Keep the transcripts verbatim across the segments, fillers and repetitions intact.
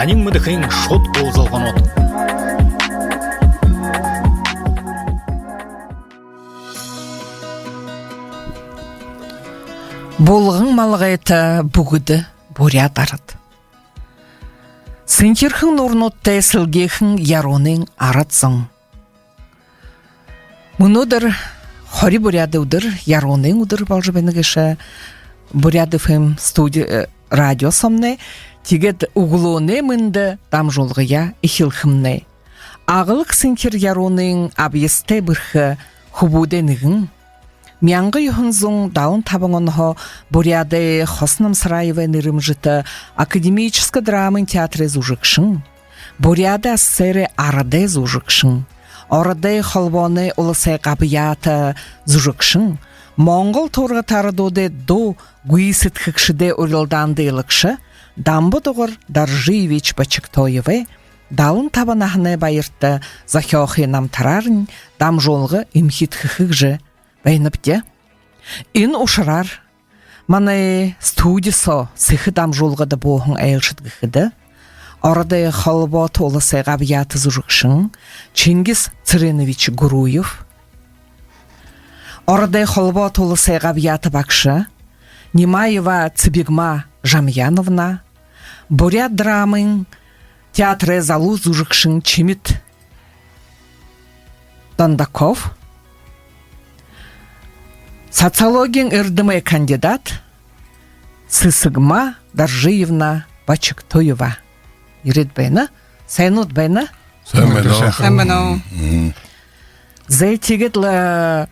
Анин мэдэхын шууд уулзалганууд. Булган малгайта бүгэдэ буряад арад. Сэнхирхэн нуурнуудтай сэлгеэхэн Яруунын арад зон. Мүнөөдэр хори буряадай үдэр, Яруунын үдэр боложо байна гээшэ. Буряад ФМ студи, э, радио соомнай. Тиигээд үглөөнэй мэндэ дамжуулгаяа эхилхэмнай. Аглаг сэнхир Яруунын абьяастай бэрхэ хүбүүдэй нэгэн. Мянга юһэн зуун далан табан онһоо Буряадай Хоса Намсараевай нэрэмжэтэ академическэ драмын театрай зүжэгшэн, Буряадай АССР-эй арадай зүжэгшэн, Ородой Холбооной Уласай габьяата зүжэгшэн, Монгол туургата арадуудай дуу гүйсэдхэгшэдэй урилдаан дийлэгшэ Дамба-Дугар Доржиевич Бочиктоевай далан табан наһанай баярта зохёохы намтараарнь дамжуулга эмхидхэхэ гэжэ байнабди. Энэ ушараар манай студи соо сэхэ дамжуулгада бууһан айлшад гэхэдэ, Ородой Холбоото Уласай габьяата зүжэгшэн Чингис Цыренович Гуруев, Ородой Холбоото Уласай габьяата багша Нимаева Цыбигма Жамьяновна, Буряад драмын театрай залуу зүжэгшэн Чимит Дондоков, социологиин эрдэмэй кандидат Сэсэгма Доржиевна Бочиктоева ерээд байна. Сайнууд байна. Сайн байна. Сайн байна. Зэ, тиигээд лэ,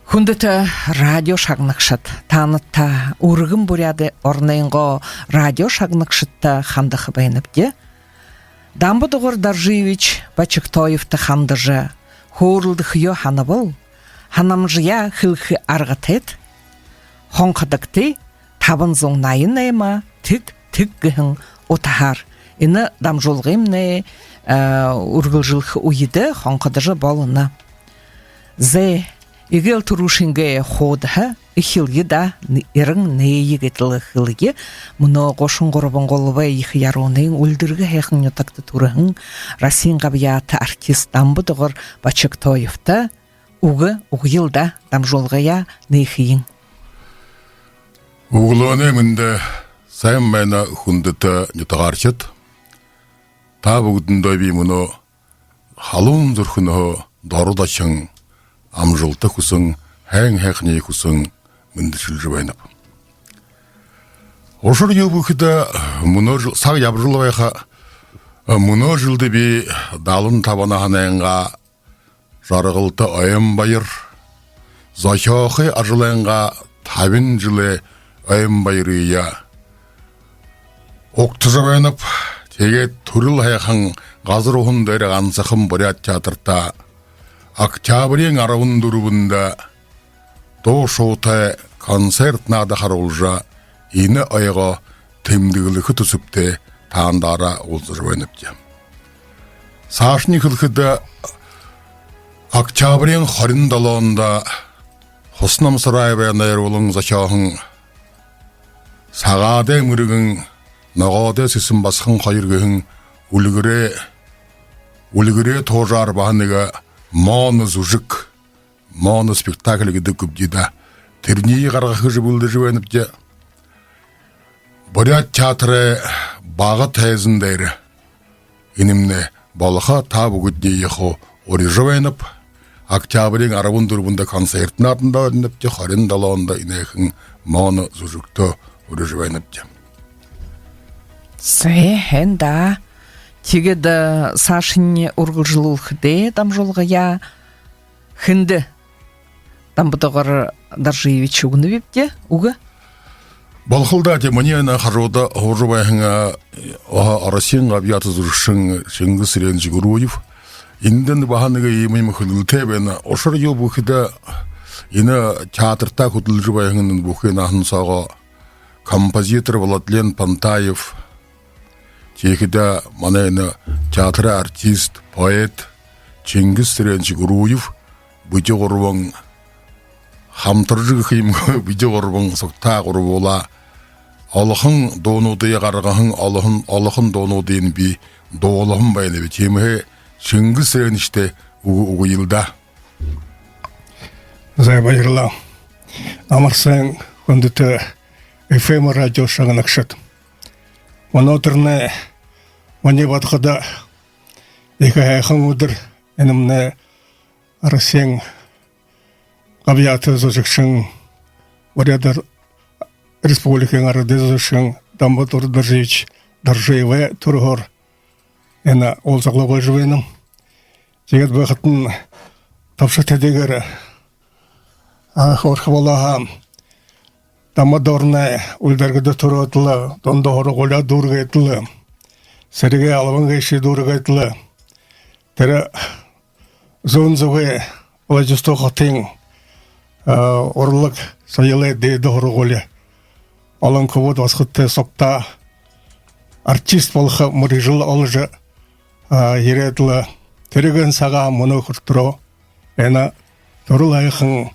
хүндэтэ радио шагнагшад, таанадта, үргэн Буряад оронойнгоо радио шагнагшадта хандаха байнабди. Дамба-Дугар Доржиевич Бочиктоевта хандажа хөөрэлдэхэеэ һанабал, һанамжаяа хэлэхэ аргатайт. Хонходогты, табан зуун наян найма тэг тэг гэһэн утаһаар. Энэ дамжуулгыемнай, э, үргэлжэлхэ үедэ хонходожо болоно. Зэ, эгээл түрүүшынгээ хуудаһа эхилэе даа, н-, эрэн нээе гээд лэ хэлэе. Мүнөө гушан гурбан голбой ехэ Яруунын үльдэргэ һайхан нютагта түрэһэн, Россиин габьяата артист Дамба-Дугар Бочиктоевта үгэ үгэел даа, дамжуулгаяа нээхэеэ. Үглөөнэй мэндэ, сайн байна, хүндэтэ нютагаархид. Та бүгэдэндөө би мүнөө халуун зүрхэнһөө дордо ошон, амжалта хүсэн, һайн һайханиие хүсэн мэндэшэлжэ байнаб. Ушар юу гэхэдэ, мүнөө жэл, саг ябажал байха, мүнөө жэлдэ би далан табан наһанайнгаа жаргалта ойн баяр, зохёохы ажалайнгаа табин жэлэй ойн баярые угтажа байнаб. Тиигээд түрэл һайхан газар уһан дээрэ гансахан буряад театрта октябриин арбан дүрбэндэ дуу шуутай концерт наада харуулжа, энэ ойгоо тэмдэглэхэ түсэбтэй таанадаараа уулзажа байнабди. Саашань хэлэхэдэ, октябриин хорин долоондо Хоса Намсараевай найруулан зохёоһон «Сагаадай мэргэн, ногоотой сэсэн басаган хоёр» гэһэн үльгэрэй, үльгэрэй туужаар баһа нэгэ моно зүжэг, моноспектакль гэдэг гүбди даа, тэрэниие гаргаха гэжэ бэлдэжэ байнабди. Буряад театрай бага тайзан дээрэ энэмнай болохо, та бүгэдэниие урижа байнаб. Октябриин арбан дүрбэндэ концерт наадандаа байнабди, хорин долоондо энээхэн моно зүжэгтөө урижа байнабди. Зэ, һайн даа. Тиигээд, э, саашань үргэлжэлүүлхэдээ дамжуулгаяа, хэндэ Дамба-Дугар Доржиевич үгэнэбибди, үгэ? Болохол даа, тиимэ. Минии энэ хажууда һуужа байһан, а, о-, Россиин габьяата зүжэгшэн Чингис Цыренович Гуруев. Эндэнь баһа нэгэ иимэ юумэ хэлэлтэй байна. Ушар юу гэхэдэ, энэ театрта хүдэлжэ байһан энэ бүхы наһан соогоо композитор Владлен Пантаев, тиихэдэ манай энэ театрай артист, поэт Чингис Цыренович Гуруев, бидэ гурбан хамтаржа гэхэ юм гү, бидэ гурбан сугтаа гурбуулаа олохон дуунуудые гаргаһан, олохон, олохон дуунуудыень би дуулаһан байнаб. Тиимэһээ Шэнгис Цыренычта үгэ үгэел даа. За, баярлаа. Амар сайн, хүндэтэ FM радио шагнагшад. Мүнөөдэрнай минии бодоходо ехэ һайхан үдэр. Энэмнай Россиин габьяата зүжэгшэн, Буряад Республикын арадай зүжэгшэн Дамба Доржиевич Доржиевай түрэһөөр энэ уулзалга барижа байнам. Тиигээд байхадань тобшо тэдыгээр, а, хөөрхэ болоо һаа, Дамба Доржиевнай Үльдэргэдэ түрөөд лэ, дунда һургуулияа дүүргээд лэ, сэрэгэй албан гээшые дүүргээд лэ, тэрэ зүүн зүгэй Владивосток хотын, а, урлаг соёлой дээдэ һургуули. Олон хүбүүд басагадтай сугтаа артист болохо мэргэжэл оложо, а, ерээд лэ, тэрэ сагһаа мүнөө хүрэтэрөө энэ түрэл һайхан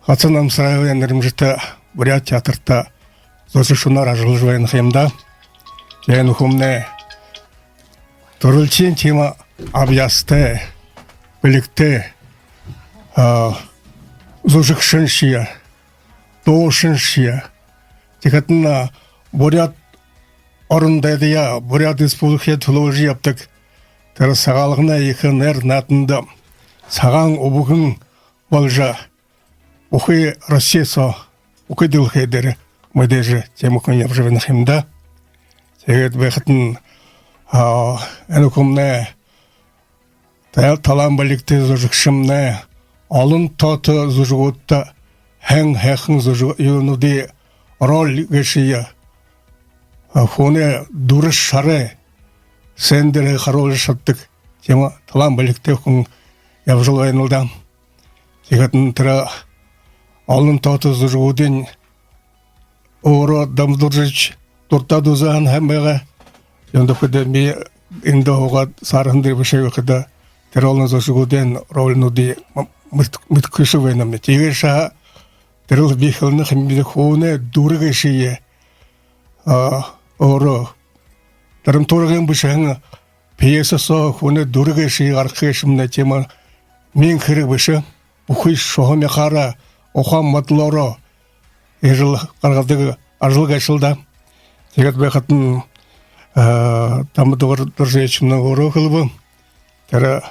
Хоца Намсараевай нэрэмжэтэ Буряад театрта зүжэгшэнөөр ажаллажа байна ха юм даа. Тиигээд нүхэмнай түрэлхиин тиимэ абьяастай, бэлигтэй, а, зүжэгшэншье, дуушаншье. Тиихэдэнь, а, Буряад орон дайдаяа, Буряад Республикаяа түлөөлжэ ябадаг тэрэ Сагаалганай ехэ найр нааданда сагаан үбгэн болжо, бүхы Росси соо, бүхы дэлхэй дээрэ мэдээжэ тиимэ хүн ябажа байна ха юм даа. Тиигээд байхадань, а, энэ хүмнай та-, талаан бэлигтэй зүжэгшэмнай олон тоото зүжэгүүдтэ һайн һайхан зүжэг-, юунуудые, роль гээшые, а, хүнэй дүрэ шарай сцен дээрэ харуулжа шададаг тиимэ талаан бэлигтэй хүн ябажал байнал даа. Тиихэдэнь тэрэ олон тоото зүжэгүүдынь өөрөө Дамба Доржиевич дурдаад үзэһэн һэн байгаа. Юундэб гэхэдэ, би эндэ һуугаад, саарһан дээрэ бэшээ байхада, тэрэ олон зүжэгүүдэй рольнуудые м-, мэд-, мэдэхэгүй байнам. Тиигээшье һаа, тэрэл би хэлэнэ һэм би даа, хүнэй дүрэ гээшые, а, өөрөө драматургын бэшэһэн пьеса соо хүнэй дүрэ гээшые гаргаха гээшэмнай тиимэ миин хэрэг бэшэ. Бүхы шуһан мяхаараа, ухаан модолоороо ижэл гаргадаг ажал гээшэл даа. Тиигээд байхадань, а, Дамба Доржиевичмнай өөрөө хэлэбэ. Тэрэ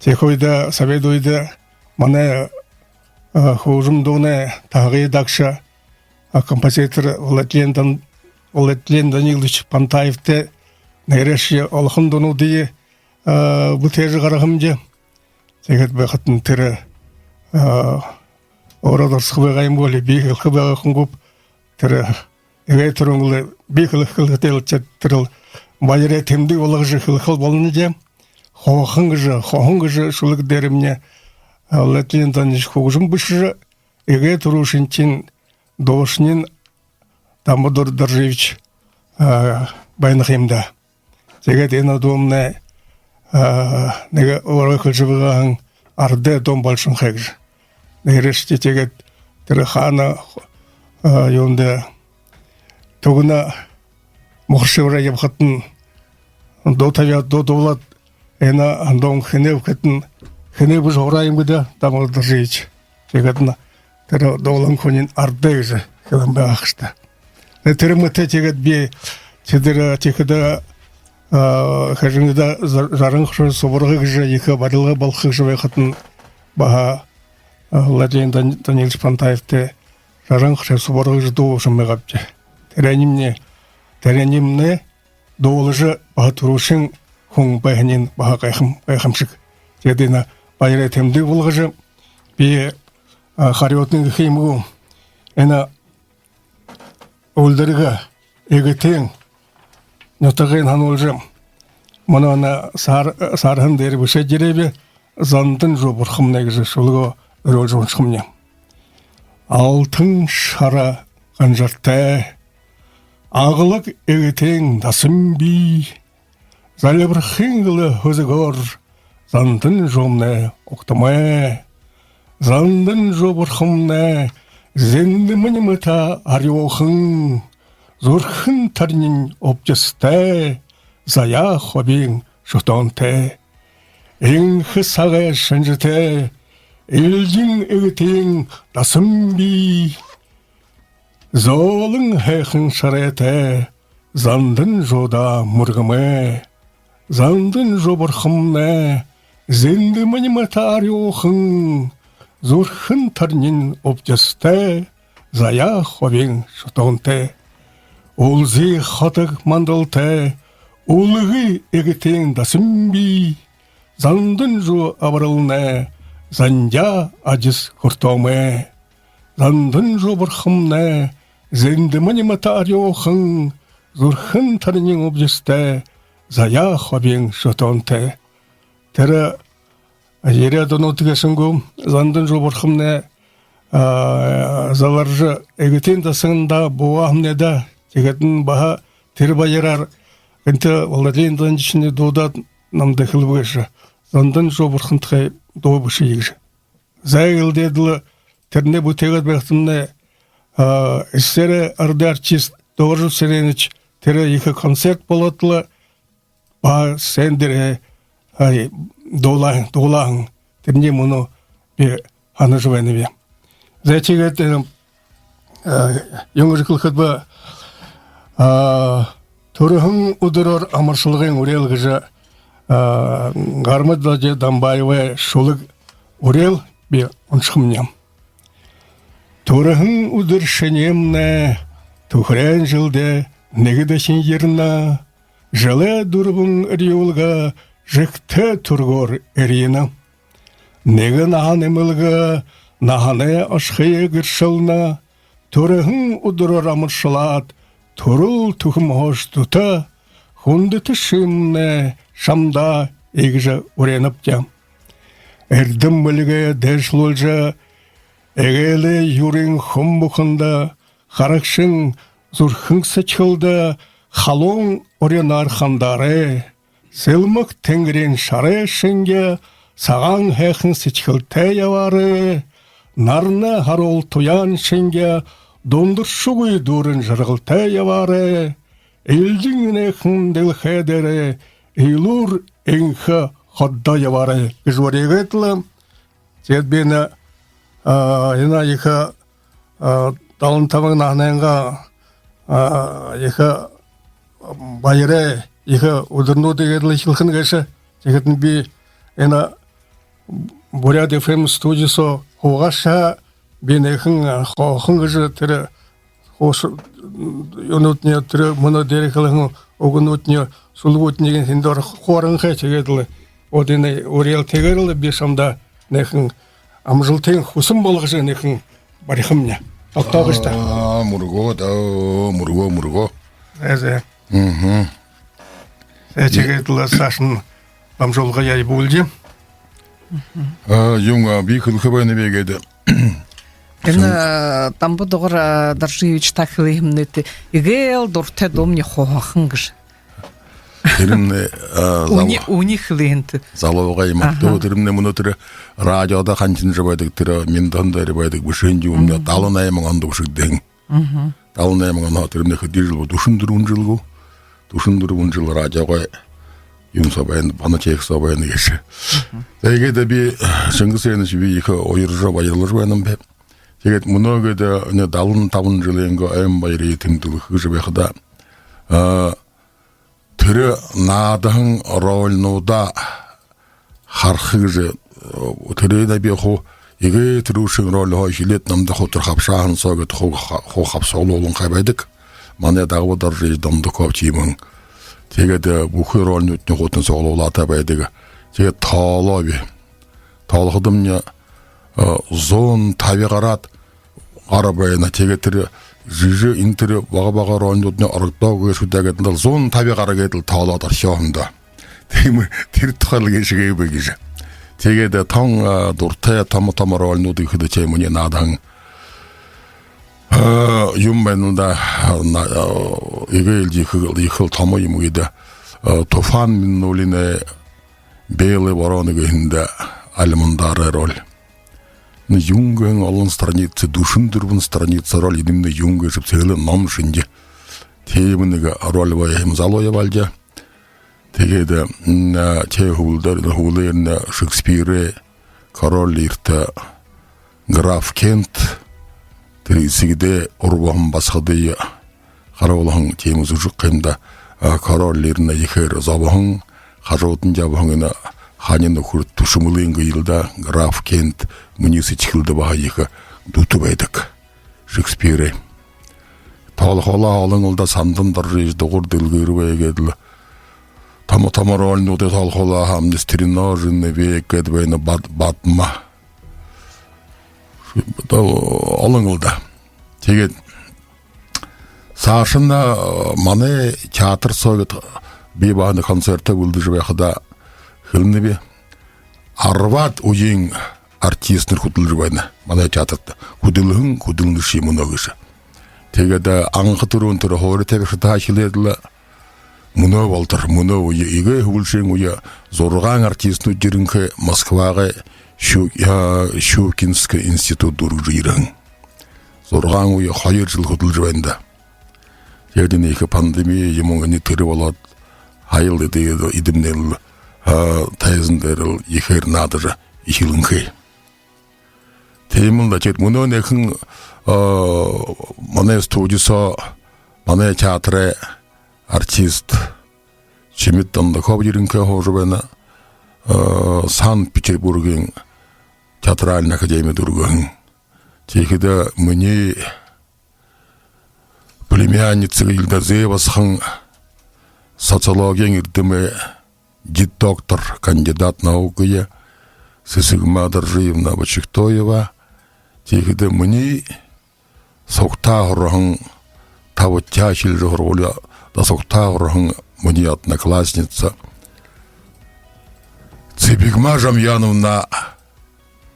тиихэ үедэ, совет үедэ манай, а, хүгжэм дуунай таһагые даагша, а, композитор Владлен Дан-, Владлен Данилович Пантаевтай нээрээшье олохон дуунуудые, а, бүтээжэ гаргаһан юм даа. Тиигээд байхадань тэрэ, а, өөрөө дурсаха байгаа юм гү, али би хэлэхэ байгаа юм гүб, тэрэ эгээ түрүүн лэ би хэлэхэ, хэлэхэдээ лэ тэрэл баярай тэмдэг болгожо хэлэхэл болоно даа. Хоһон гэжэ, хоһон гэжэ шүлэг дээрэмнай, а, Владлен Данилович хүгжэм бэшэжэ, эгээ түрүүшынхиин дуушаниинь Дамба Дор-, Доржиевич, а, байна ха юм даа. Тиигээд энэ дуумнай, а, нэгэ өөрөө хэлэжэ байгааһан арадай дуун болошонхой гэжэ. Нээрээшье тиигээд тэрэ хаана, а, юундэ, Түгнэ Мухаршэбэрэй ябахадань дуу табяад, дуу дуулаад, энэ дуун хэнэйб гэхэдэнь, хэнэйб гэжэ һураа юм гээд, Дамба Доржиевич. Тиихэдэнь тэрэ дуулаһан хүниинь арадай гэжэ хэлэһэн байгаа ха юм даа. Э, тэрэ мэтэ тиигээд би тэдэр, э, тиихэдэ, э, Хэжэнгын Зар-, Жаран Хошой субарга гэжэ ехэ барилга болохо гэжэ байхадань, баһа, э, Владлен Дан-, Данилович Пантаевтай Жаран Хошой субарга гэжэ дуу бэшэһэн байгаабди. Тэрээниимнай, тэрээниимнай дуулажа, баһа түрүүшын хүн байһаниинь баһа гайхам-, гайхамшаг. Тиигээд энэ баярай тэмдэг болгожо, би, а, харюутан гэхэ юм гү, энэ Үльдэргэ, Эгэтын нютагые һануулжа, мүнөө энэ саар-, саарһан дээрэ бэшээд ерээб, «Зандан жуубархамнай» гэжэ шүлэгөө орёолжо уншахамни. Алтан шара ганжартай, аглаг Эгэтын дасан бии, залбирхын лэ һүзэгөөр зандан жуумнай угтамай. Зандан жуубархамнай, Зэндэмэниинь мэтэ арюухан, зүрхэн тэрэниинь үбдисэтэй, заяа хубиин шүтөөнтэй. Энхэ сагай шэнжэтэй, эльжэн эгэтын дасан бии. Зөөлэн һайхан шарайтай, зандан жууда мүргэмэй. Зандан жуу бурхамнай, зэндэмэниинь мэтэ арюухан, зүрхэн тэрэниинь үбдисэтэй, заяа хубиин шүтөөнтэй. Үлзы хотог мандалтай, үлгы эгэтын дасан бии. Зандан жуу абаралнай, зандаа ажас хүртөөмэй. Зандан жуу бурхамнай, зэндэмэниинь мэтэ арюухан, зүрхэн тэрэниинь үбдисэтэй, заяа хубиин шүтөөнтэй. Тэрэ ерээд онууд гээшэнь гү, зандан жуу бурхамнай, а, заларжа, эгэтын дасанда бууһамнай даа. Тиигээд энэ баһа тэрэ баяраар гэнтэ Владимир Даниловичнай дуудаад намда хэлэбэ гээшэ. Зандан жуу бурхантахай дуу бэшэе гэжэ. Зай, гэлдээд лэ тэрэнээ бүтээгээд байхадамнай, а, эсэрэ арда артист Доржо Цыренович тэрэ ехэ концерт болоод лэ, ба сцен дээрэ, а, дуулаа, дуулаа һэн. Тэрэнээ мүнөө би һанажа байнаб. Зай, тиигээд, э, э, юун гэжэ хэлэхэдэ бэ, а, «Түрэһэн үдэрөөр амаршалгын үреэл» гэжэ, а, Гарма Доржо Дамбаевай шүлэг үреэл би уншахамни. Түрэһэн үдэр шэнээмнай түхэреэн жэлдээ нэгэ дахин ерэнэ. Жэлэй дүрбэн эрьюулгэ жэгтэй түргөөр эрьенэ. Нэгэ наһан эмэлгэ наһанай ошохые гэршэлнэ. Түрэһэн үдэрөөр амаршалаад, түрэл түхэм хойшо дүтэ, хүндэтэ шэмнай, шамдаа иигэжэ үреэнэбди. Эрдэм бэлигээ дээшэлүүлжэ, эгээл юрын хүн бүхэндэ, харагшын зүрхэн сэдьхэлдэ халуун уринаар хандаарай. Сэлмэг тэнгэриин шарай шэнги сагаан һайхан сэдьхэлтэй ябаарай. Наранай һаруул туяан шэнги дундаршагүй дүүрэн жаргалтай ябаарай. Элдин энэхэн дэлхэй дээрэ элүүр энхэ ходо ябаарай гэжэ үреэгээд лэ. Тиигээд би энэ, а, энэ ехэ, а, далан табан наһанайнгаа, а, ехэ баярай, ехэ үдэрнүүдые гээд лэ эхилхэнь гээшэ. Тиихэдэнь би энэ Буряад ФМ студи соо һуугаашье һаа, би энэхэн хоохон гэжэ тэрэ хууш-, юунүүдни, тэрэ мүнөө дээрэ хэлэһэн үгэнүүдни, шүлэгүүдни һэндэ орохо хооронхой. Тиигээд лэ одоо энэ үреэлтэйгээр лэ би шамда энэхэн амжалтын хүсэн болгожо, энэхэн барихамни. Тогтоогыш даа. Аа, мүргөө даа, мүргөө, мүргөө. Зэ, зэ. Мгм. Зэ, тиигээд лэ саашань дамжуулгаяа ябуулая. Аа, юун, а, би хэлэхэ байнаб гээд. Энэ, э, Дамба-Дугар, э, Доржиевич, та хэлэһэмнай, тэ, эгээл дуратай дуумни хоохон гэжэ. Тэрэмнай, э, үни, зал-, үни хэлэһэн тэ. Залуугай юм аа. Аха. Тэрэмнай мүнөө тэрэ радиодо ханхинажа байдаг, тэрэ Миндан дээрэ байдаг бэшэһэн юумни, мгм, далан найман ондо бэшэгдэһэн. Мгм. Далан найман онһоо тэрэмнай хэды жэл бэ? Дүшэн дүрбэн жэл гү? Дүшэн дүрбэн жэл радиогой юун соо байна, фонотех соо байна гээшэ. Мгм. Тиигээд би, Шэнгис Эрэнович, би ехэ уяржа, баярлажа байнам бэ. Тиигээд мүнөө гээд энэ далан табан жэлэйнгээ ойн баярые тэмдэглэхэ гэжэ байхада, а, тэрэ наадаһан рольнуудаа хараха гэжэ, э, тэрэнээ би хуу эгээ түрүүшын рольһоо эхилээд намда хуу тэрэ хабшааһан соо гээд хуу ха-, хуу хабсаһуулһан хай байдаг. Манай Дагба Доржиевич Дондоков тиимэ һэн. Тиигээд, э, бүхы рольнуудынь хуу тэрэнь суглуулаатай байдаг. Тиигээд тоолоо би. Тоолоходомни, э, зуун таби гараад, гар байна. Тиигээд тэрэ жэжэ, энэ тэрэ бага-бага рольнуудынь орогдоо гээшэ даа гээд лэ зуун таби гар гээд лэ тоолоод орхёо һэм даа. Тиимэ, тэрэ тухай лэ гээшэ гэбэ гэжэ. Тиигээд, э, тон, э, дуратай томо-томо рольнууд гэхэдэ, тэ, минии наадаһан, э, юун байна лэ даа, на-, э, эгээл ехэл, ехэл томо юм гээд, э, Туфан Миннулинай «Белая ворона» гэһэндэ Альмандаарай роль. Юнг гэһэн олон страница, дүшэн дүрбэн страницаар лэ энэмнай юнг гээшэб, цэгэлэн ном шэнги. Тиимэ нэгэ роль байгаа юм залуу ябаалди. Тиигээд, м, а, тэрэ һүүлээр, һүүлээрнь Шекспирэй Король Лиртэ граф Кент, тэрэ эсэгэдээ урбаһан басагадые харуулһан тиимэ зүжэг юм даа. А, Король Лирнай ехээр зобоһон, хажуудань ябаһан энэ хани нүхэр түшэмэлынгээ юм даа, граф Кент, минии сэдьхэлдэ баһа ехэ дүтэ байдаг. Шекспирэй. Тоолохо болоо, олон лэ даа, Сандан Доржиевич, Дугар Дэлгэрбэ гээд лэ томо томо рольнуудые тоолохо болоо, һаа, «Стреноженный век» гээд байна, Бад-, Бадма. Даа, олон лэ даа. Тиигээд саашань, э, манай театр соо гээд би баһа концертэ бэлдэжэ байхадаа хэлэнэб: арбаад үеын артистнар хүдэлжэ байна манай театрта. Хүдэлһэн, хүдэлнэшье мүнөө гэжэ. Тиигээд, э, анха түрүүн тэрэ һуури табигшадһаа эхилээд лэ мүнөө болотор, мүнөө үе, эгээ һүүлшын үе зургаан артистнууд ерэнхэй, Москвагай Щу-, а, Щукинскэ институт дүүргэжэ ерэһэн. Зургаан үе хоёр жэл хүдэлжэ байна даа. Тиигээд энэ ехэ пандеми юумэн, энэ тэрэ болоод, һаял эдэ-, эдэмнай лэ, а, тайзан дээрэл ехээр наадажа эхилэнхэй. Тиимэл даа. Тиигээд мүнөө нэгэн, а, манай студи соо манай театрай артист Чимит Дондоков ерэнхэй, һуужа байна. А, Санкт-Петербургын театральна академи дүүргэһэн. Тиихэдэ минии племянница гэлдээ, зээ басаган, социологиин эрдэмэй дид доктор, кандидат наук Сэсэгма Доржиевна Бочиктоева. Тиихэдэ минии сугтаа һураһан, табадахи жэл һургуулида сугтаа һураһан минии одноклассница Цыбигма Жамьяновна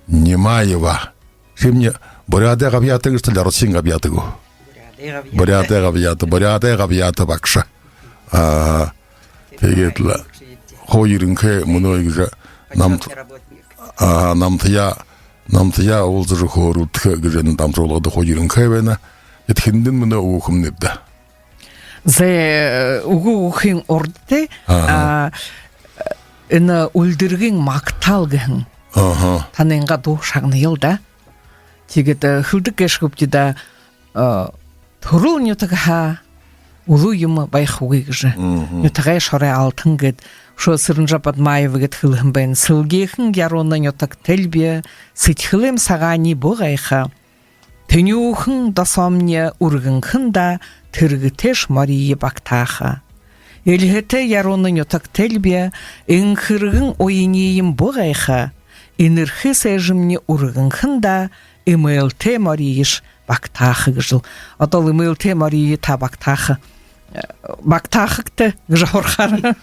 Нимаева. Шимни буряадай габьяата гэжэ, али ородшын габьяата гү? Буряадай габьяата. Буряадай габьяата, буряадай габьяата багша. А, тиигээд лэ хуу ерэнхэй, мүнөө гэжэ намт-, а, намтаяа, намтаяа уулзажа хөөрэлдэхэ гэжэ энэ дамжуулгада хуу ерэнхэй байна. Эдэ хэндэнь мүнөө үгэхэмнэб даа. Зэ, үгэ үгэхын урда тэ, аха, а, энэ «Үльдэргын магтаал» гэһэн, аха, танайнгаа дуу шагная даа. Тиигээд, э, хэлэдэг гээшэ гүбди даа, э, түрэл нютагһаа үлүү юумэ байхагүй гэжэ. Мгм. Нютагай шорой алтан гээд, үшөө Сэрэнжаб Бадмаев гээд хэлэһэн байна. Сэлгеэхэн Яруунын нютагталби, сэдьхэлэйм сагааниие бү гайхаа. Тэнюухэн досоомни үргэнхэн даа, тэргэтэйш мориие багтааха. Эльһэтэ Яруунын нютагталби, энхэргэн уяниием бү гайхаа. Энэрхы сээжэмни үргэнхэн даа, эмээлтэй мориеш багтааха гэжэл. Одоол эмээлтэй мориие та багтааха, э, багтаахагты гэжэ һурахаар.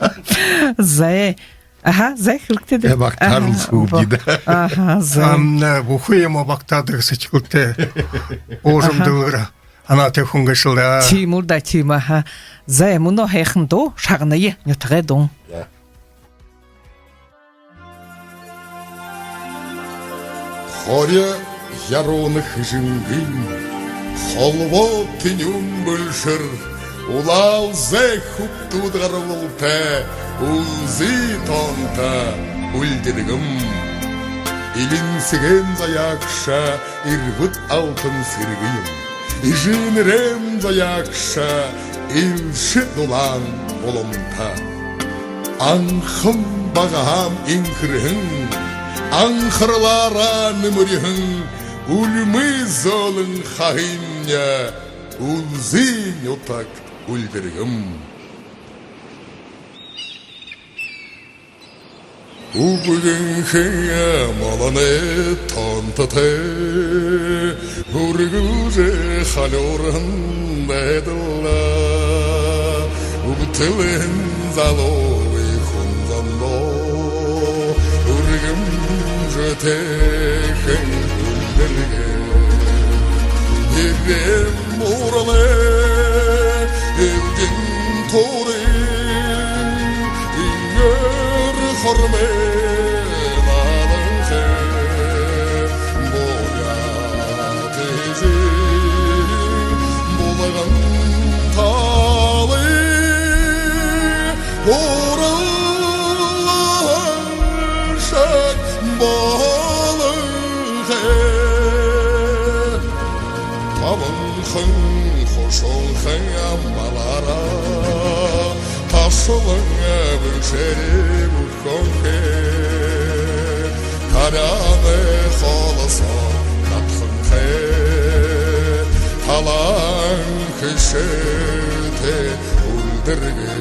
Зай. Аха, зай, хэрэгтэй даа. Э, багтаарал, аха, суугты даа. Аха, зай. Ам, э, бүхы юумэ багтаадаг сэдьхэлтэй, уужам дэлгэр һанаатай хүн гээшэл даа. Тиимэл даа, тиимэ, аха. Зай, мүнөө һайхан дуу шагная, нютагай дуун. За. Хорё Яруунын хэжэнгын холбоо тэнюун бэлшэр, улаалзай хүбтүүд гарбалтай, үлзы тоонто Үльдэргэм. Элинсэгэй заяагша Эрбэд Алтан Сэргэ юм. Эжынэрэй заяагша Элшэ Дулаан Буламта. Анхан багаһаам энхэрһэн, анхаралаараа нэмэрһэн, үльмы зөөлэн хаһымни, үлзы нютаг Үльдэргэм. Үбгэнхэй молоной тоонтотой үргэлжэ халюурһан байдалда үбтэлһэн залуугүй хүн зондоо үргэмжэтэйхэн Үльдэргэ. Эреэн ууралай элдин туурай иигээр хормой наадахай. Бу Аланхан хушуунхай амбалаараа ташалан бэшэри бүхэнхэй. Таряанай холосоо татаханхай талаан хэшээтэй үлдэргэ.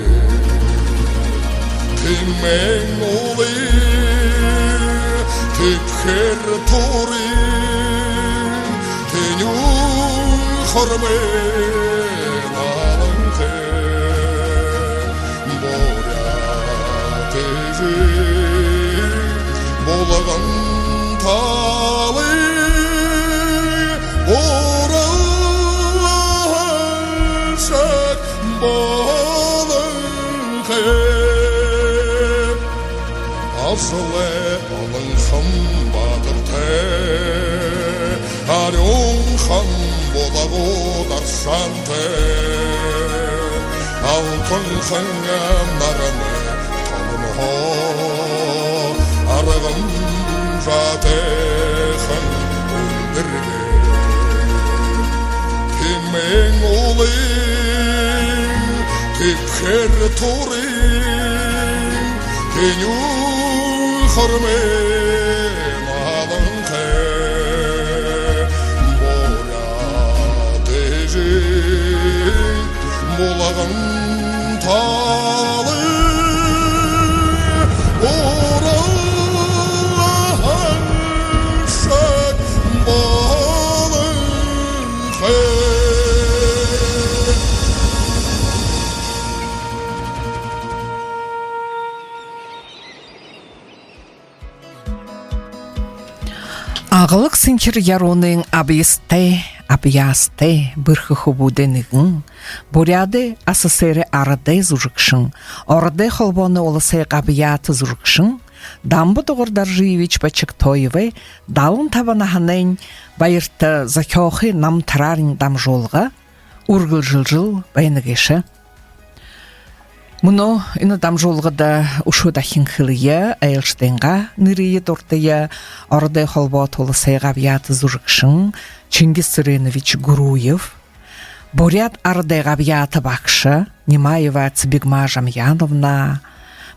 Тэмээн уулын тэбхэр туурын тэнюун хормой наланхай. Буряад эжын булган талын уралшаг болонхой. Ажалай Аланхан баатартай, арюун Хамба Дагуу даршаантай, алтанхан наранай таланһаа аргамжаатайхан үлдэргэ. Тэмээн уулын тэбхэр туурын тэнюун хормой наланхай. Буряад эжын булган талын уралшаг болонхой. Аглаг Сэнхир Яруунын абьяастай, абьяастай бэрхэ хүбүүдэй нэгэн, Буряадай АССР-эй арадай зүжэгшэн, Ородой Холбооной Уласай габьяата зүжэгшэн Дамба-Дугар Доржиевич Бочиктоевай далан таба наһанайнь баярта зохёохы намтараарнь дамжуулга үргэлжэлжэл байна гээшэ. Мүнөө энэ дамжуулгада үшөө дахин хэлэе, айлшадайнгаа нэрые дурдая: Ородой Холбоото Уласай габьяата зүжэгшэн Чингис Цыренович Гуруев, буряад арадай габьяата багша Нимаева Цыбигма Жамьяновна,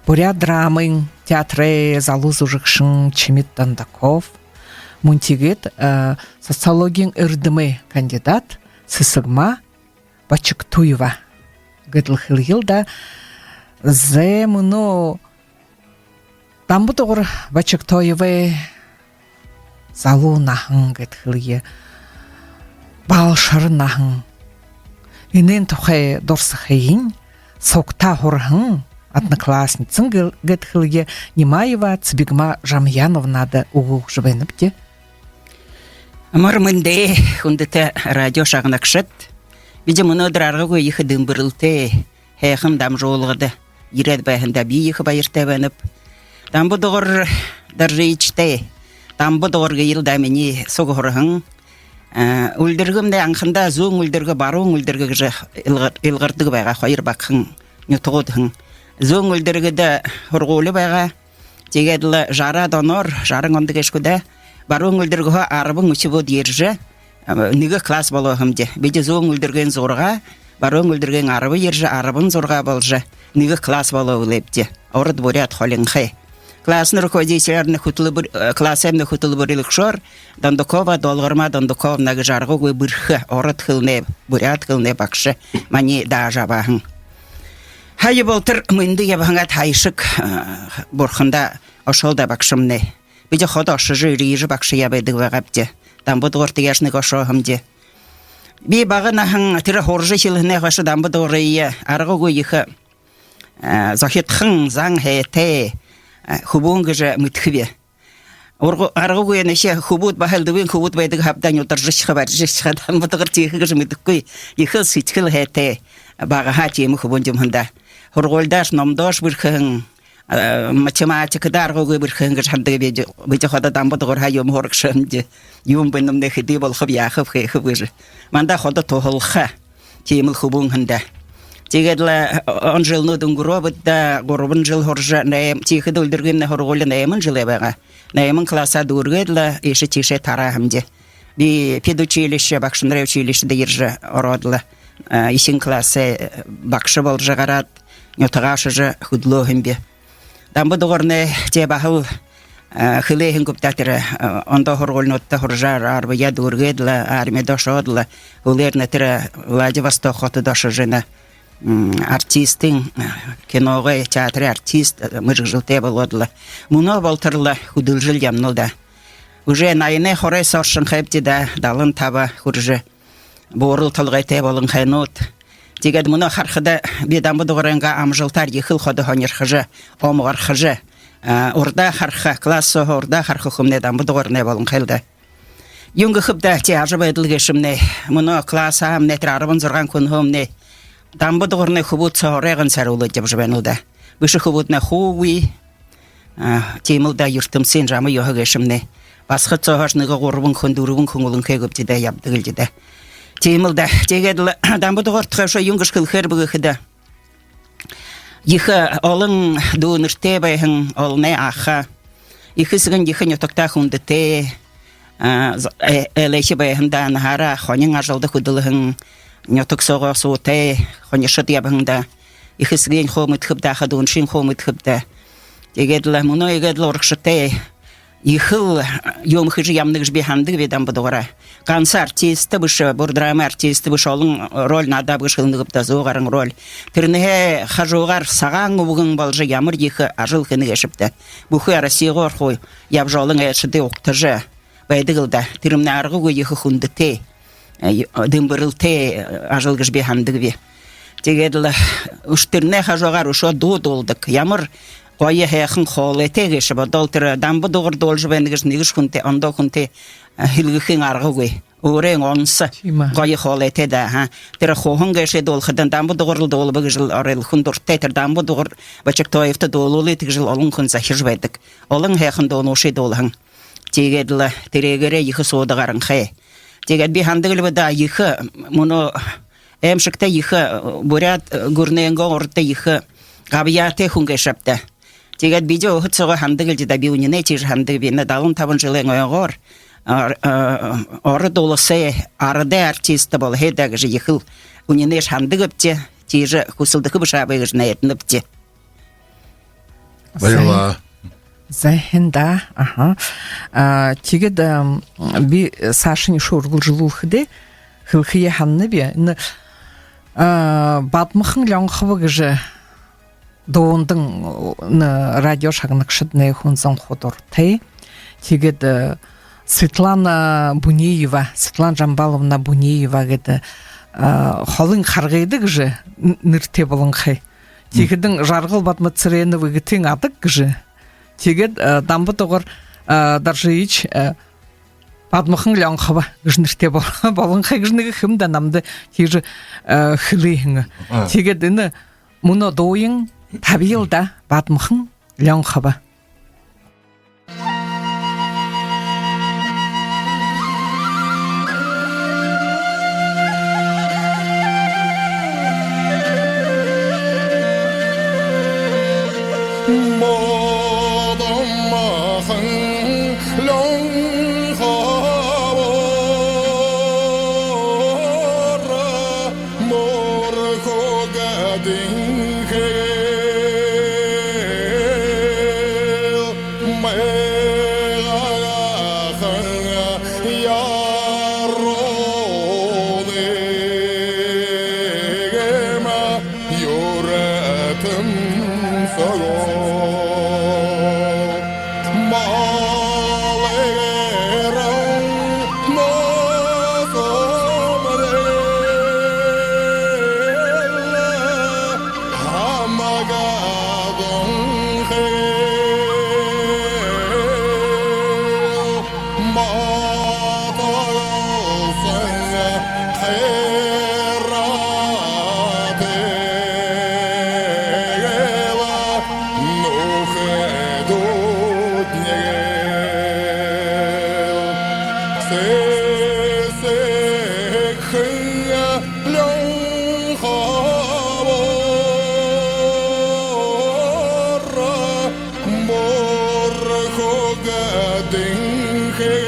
Буряад драмын театрай залуу зүжэгшэн Чимит Дондоков, мүн тиигээд социологиин эрдэмэй кандидат Сэсэгма Бочиктоева гэдэл хэлэел даа. Зэ, мүнөө Дамба-Дугар Бочиктоевай залуу наһан гэд хэлэе, балшар наһан, энээн тухай дурсахыень сугтаа һураһан одноклассницан гэ-, гэд хэлэе, Нимаева Цыбигма Жамьяновнада үгэ үгэжэ байнабди. Амар мэндэ, хүндэтэ радио шагнагшад! Бидэ мүнөөдэр аргагүй ехэ дэмбэрэлтэй һайхан дамжуулгада ерээд байһандаа би ехэ баяртай байнаб. Дамба-Дугар Доржиевичтэй, Дамба-Дугар гээл даа минии суг һураһан. Үлдэргэмнай анхандаа Зүүн Үлдэргэ, Баруун Үлдэргэ гэжэ илгар-, илгардаг байгаа, хоёр багахан нютагууд һэн. Зүүн Үлдэргэдэ һургуули байгаа. Тиигээд лэ жараад оноор, жаран ондо гээшэ гү даа, Баруун Үлдэргэһөө арбан үхибүүд ерэжэ, нэгэ класс болоо һэмди. Бидэ Зүүн Үлдэргын зургаа, Баруун Үлдэргын арба ерэжэ, арбан зургаа боложо, нэгэ класс болоо бэлэйбди. Ород, буряад холинхой. Классай руководителээрнь хүтэлбэри-, классаймнай хүтэлбэрилэгшөөр Дондокова Долгорма Дондоковна гэжэ аргагүй бэрхэ ород хэлэнэй, буряад хэлэнэй багша маниие даажа абаа һэн. Һая болотор мэндэ ябаһан аад һаяшаг, бурхандаа ошоол даа багшамнай. Бидэ ходо ошожо, ерээжэ багшаяа байдаг байгаабди. Дамба-Дугар тиигээшэ нэгэ ошоо һэмди. Би бага наһан тэрэ һуража эхилһэнһээ хойшо Дамба-Дугарые аргагүй ехэ зохидхон, зан һайтай хүбүүн гэжэ мэдэхэб. Аргагүй нэгэ хүбүүд, баһал элдэбын хүбүүд байдаг һаа даа, нюдаржашаха, барижашаха, Дамба-Дугар тиихэ гэжэ мэдэхэгүй, ехэл сэдьхэл һайтай, багаһаа тиимэ хүбүүн юм һэн даа. Һургуулидааш, номдоош бэрхэһэн, математикада аргагүй бэрхэһэн гэжэ һанадаг би. Бидэ ходо Дамба-Дугарһаа юумэ һурагша һэмди. Юун бэнэмнай, хэды болохоб, яахаб, хэхэб гэжэ. Манда ходо туһалха. Тиимэл хүбүүн һэн даа. Тиигээд лэ он жэлнүүд үнгэрөө бэд даа, гурбан жэл һуража, найм-, тиихэдэ Үлдэргымнай һургуули найман жэлэй байгаа. Найман классаа дүүргээд лэ иишэ тиишээ тараа һэмди. Би педучилище, багшанарай училищеда ерэжэ ороод лэ, а, эхин классай багша боложо гараад, нютагаа ошожо хүдэлөө һэм би. Дамба Дугарнай, тээ, баһал, а, хэлээ һэн гүб даа, тэрэ, а, ондоо һургуулинуудта һуража, арбаяа дүүргээд лэ, армида ошоод лэ, һүүлээрнь тэрэ Владивосток хотодо ошожо, энэ, м, артистын, а, киногой, театрай артист, а, мэргэжэлтэй болоод лэ, мүнөө болотор лэ хүдэлжэл ябанал даа. Уже наян хорой соо оршонхойбди даа, далан таба хүрэжэ, буурал толгойтой болонхойнууд. Тиигээд мүнөө харахада, би Дамба Дугарайнгаа амжалтаар ехэл ходо һонирхожо, омогорхожо, а, урдаа хараха, класс сооһоо урдаа хараха хүмнай Дамба Дугарнай болонхойл даа. Юун гэхэб даа, тээ, ажабайдал гээшэмнай. Мүнөө классһаамнай, тэрэ арбан зургаан хүнһөөнэй Дамба Дугарнай хүбүүд соо оройгоонь саруулаад ябажа байнал даа. Бэшэ хүбүүднай хуугүй. А, тиимэл даа, юртэмсын жама ёһо гээшэмнай. Басагад сооһоошни нэгэ гурбан хүн, дүрбэн хүн үлэнхэй гүбди даа, ябадаг лэ даа. Тиимэл даа. Тиигээд лэ Дамба Дугар тухай үшөө юун гэжэ хэлэхээрб гэхэдэ, ехэ олон дүүнэртэй байһан олоной аха. Эхэ эсэгэнь ехэ нютагтаа хүндэтэй, а, з-, э-, элээхи байһан даа, наһаараа хонин ажалда хүдэлһэн, нютаг соогоо суутай, хонишод ябаһан даа. Эхэ эсэгынь хуу мэдэхэб даа, аха дүүнэршень хуу мэдэхэб даа. Тиигээд лэ мүнөө иигээд лэ урагшатай ехэл юумэ хэжэ ябана гэжэ би һанадаг би Дамба Дугараа. Ганса артист бэшэ, бүри драмын артист бэшэ, олон роль наадаа гэжэ хэлэнэ гүб даа, зуу гаран роль. Тэрэнһээ хажуугаар сагаан үбгэн боложо ямар ехэ ажал хэнэ гээшэб даа. Бүхы Россиһоо хуу ябажа, олон айлшадые угтажа байдаг лэ даа. Тэрэмнай аргагүй ехэ хүндэтэй, э, дэмбэрэлтэй, э, ажал гэжэ би һанадаг би. Тиигээд лэ үшөө тэрэнэй хажуугаар үшөө дуу дуулдаг. Ямар гоё һайхан хоолойтой гээшэб. Одоол тэрэ Дамба Дугар дуулажа байна гэжэ нэгэшье хүнтэй, ондоо хүнтэй, э, һэлгэхын аргагүй. Өөрын онсо. Тиимэ. Гоё хоолойтой даа, аха. Тэрэ хуһан гээшые дуулахадань, Дамба Дугарал дуулба гэжэл оройдоол хүн дуратай. Тэрэ Дамба Дугар Бочиктоевто дуулуулыт гэжэл олон хүн захижа байдаг. Олон һайхан дуунуудые дуулаһан. Тиигээд лэ тэрээгээрээ ехэ суудаг гаранхай. Тиигээд би һанадаг лэ би даа, ехэ мүнөө аймшагтай ехэ, э, буряад, э, гүрэнэйнгөө урда ехэ габьяатай хүн гээшэб даа. Тиигээд бидэ өөһэд соогоо һанадаг лэ даа, би үнинэй тиижэ һанадаг би, энэ далан табан жэлэй ойгоор, а, а, Ород уласай арадай артист болоһой даа гэжэ ехэл үнинэйшье һанадагбди, тиижэ хүсэлдэхэ бэшэ ааб гэжэ найданабди. Баярлаа. Зай, һайн даа, аха. А, тиигээд, ам, би саашань үшөө үргэлжэлүүлхэдээ, хэлэхэеэ һананаб би. Энэ, а, Бадмахан Лёнхова гэжэ дуунда, н-, радио шагнагшаднай хүн зон хуу дуратай. Тиигээд, э, Светлана Бунеева, Светлана Жамбаловна Бунеева гээд, э, холын харгыда гэжэ н-, нэрэтэй болонхой. Тиихэдэнь Жаргал Бадмацыренов эгэтын адаг гэжэ. Тиигээд, э, Дамба Дугар, э, Доржиевич, э, Бадмахан Лёнхова гэжэ нэрэтэй бол-, болонхой гэжэ нэгэ хэм даа, намда тиижэ, э, хэлээ һэн. Тиигээд энэ мүнөө дууень табиял даа, Бадмахан Лёнхова. Бадмахан Лёнхова. Морхог дэнхэгэл мэгхэн яруунэгэм юртэмсэгөө. Малгайран носомрэл хамагадун хэгэл матагалсан хайраатай. Эгэл нүхэдүүднэгэл сэсэгхэн Лёнхобоор морхог дэнхэгэл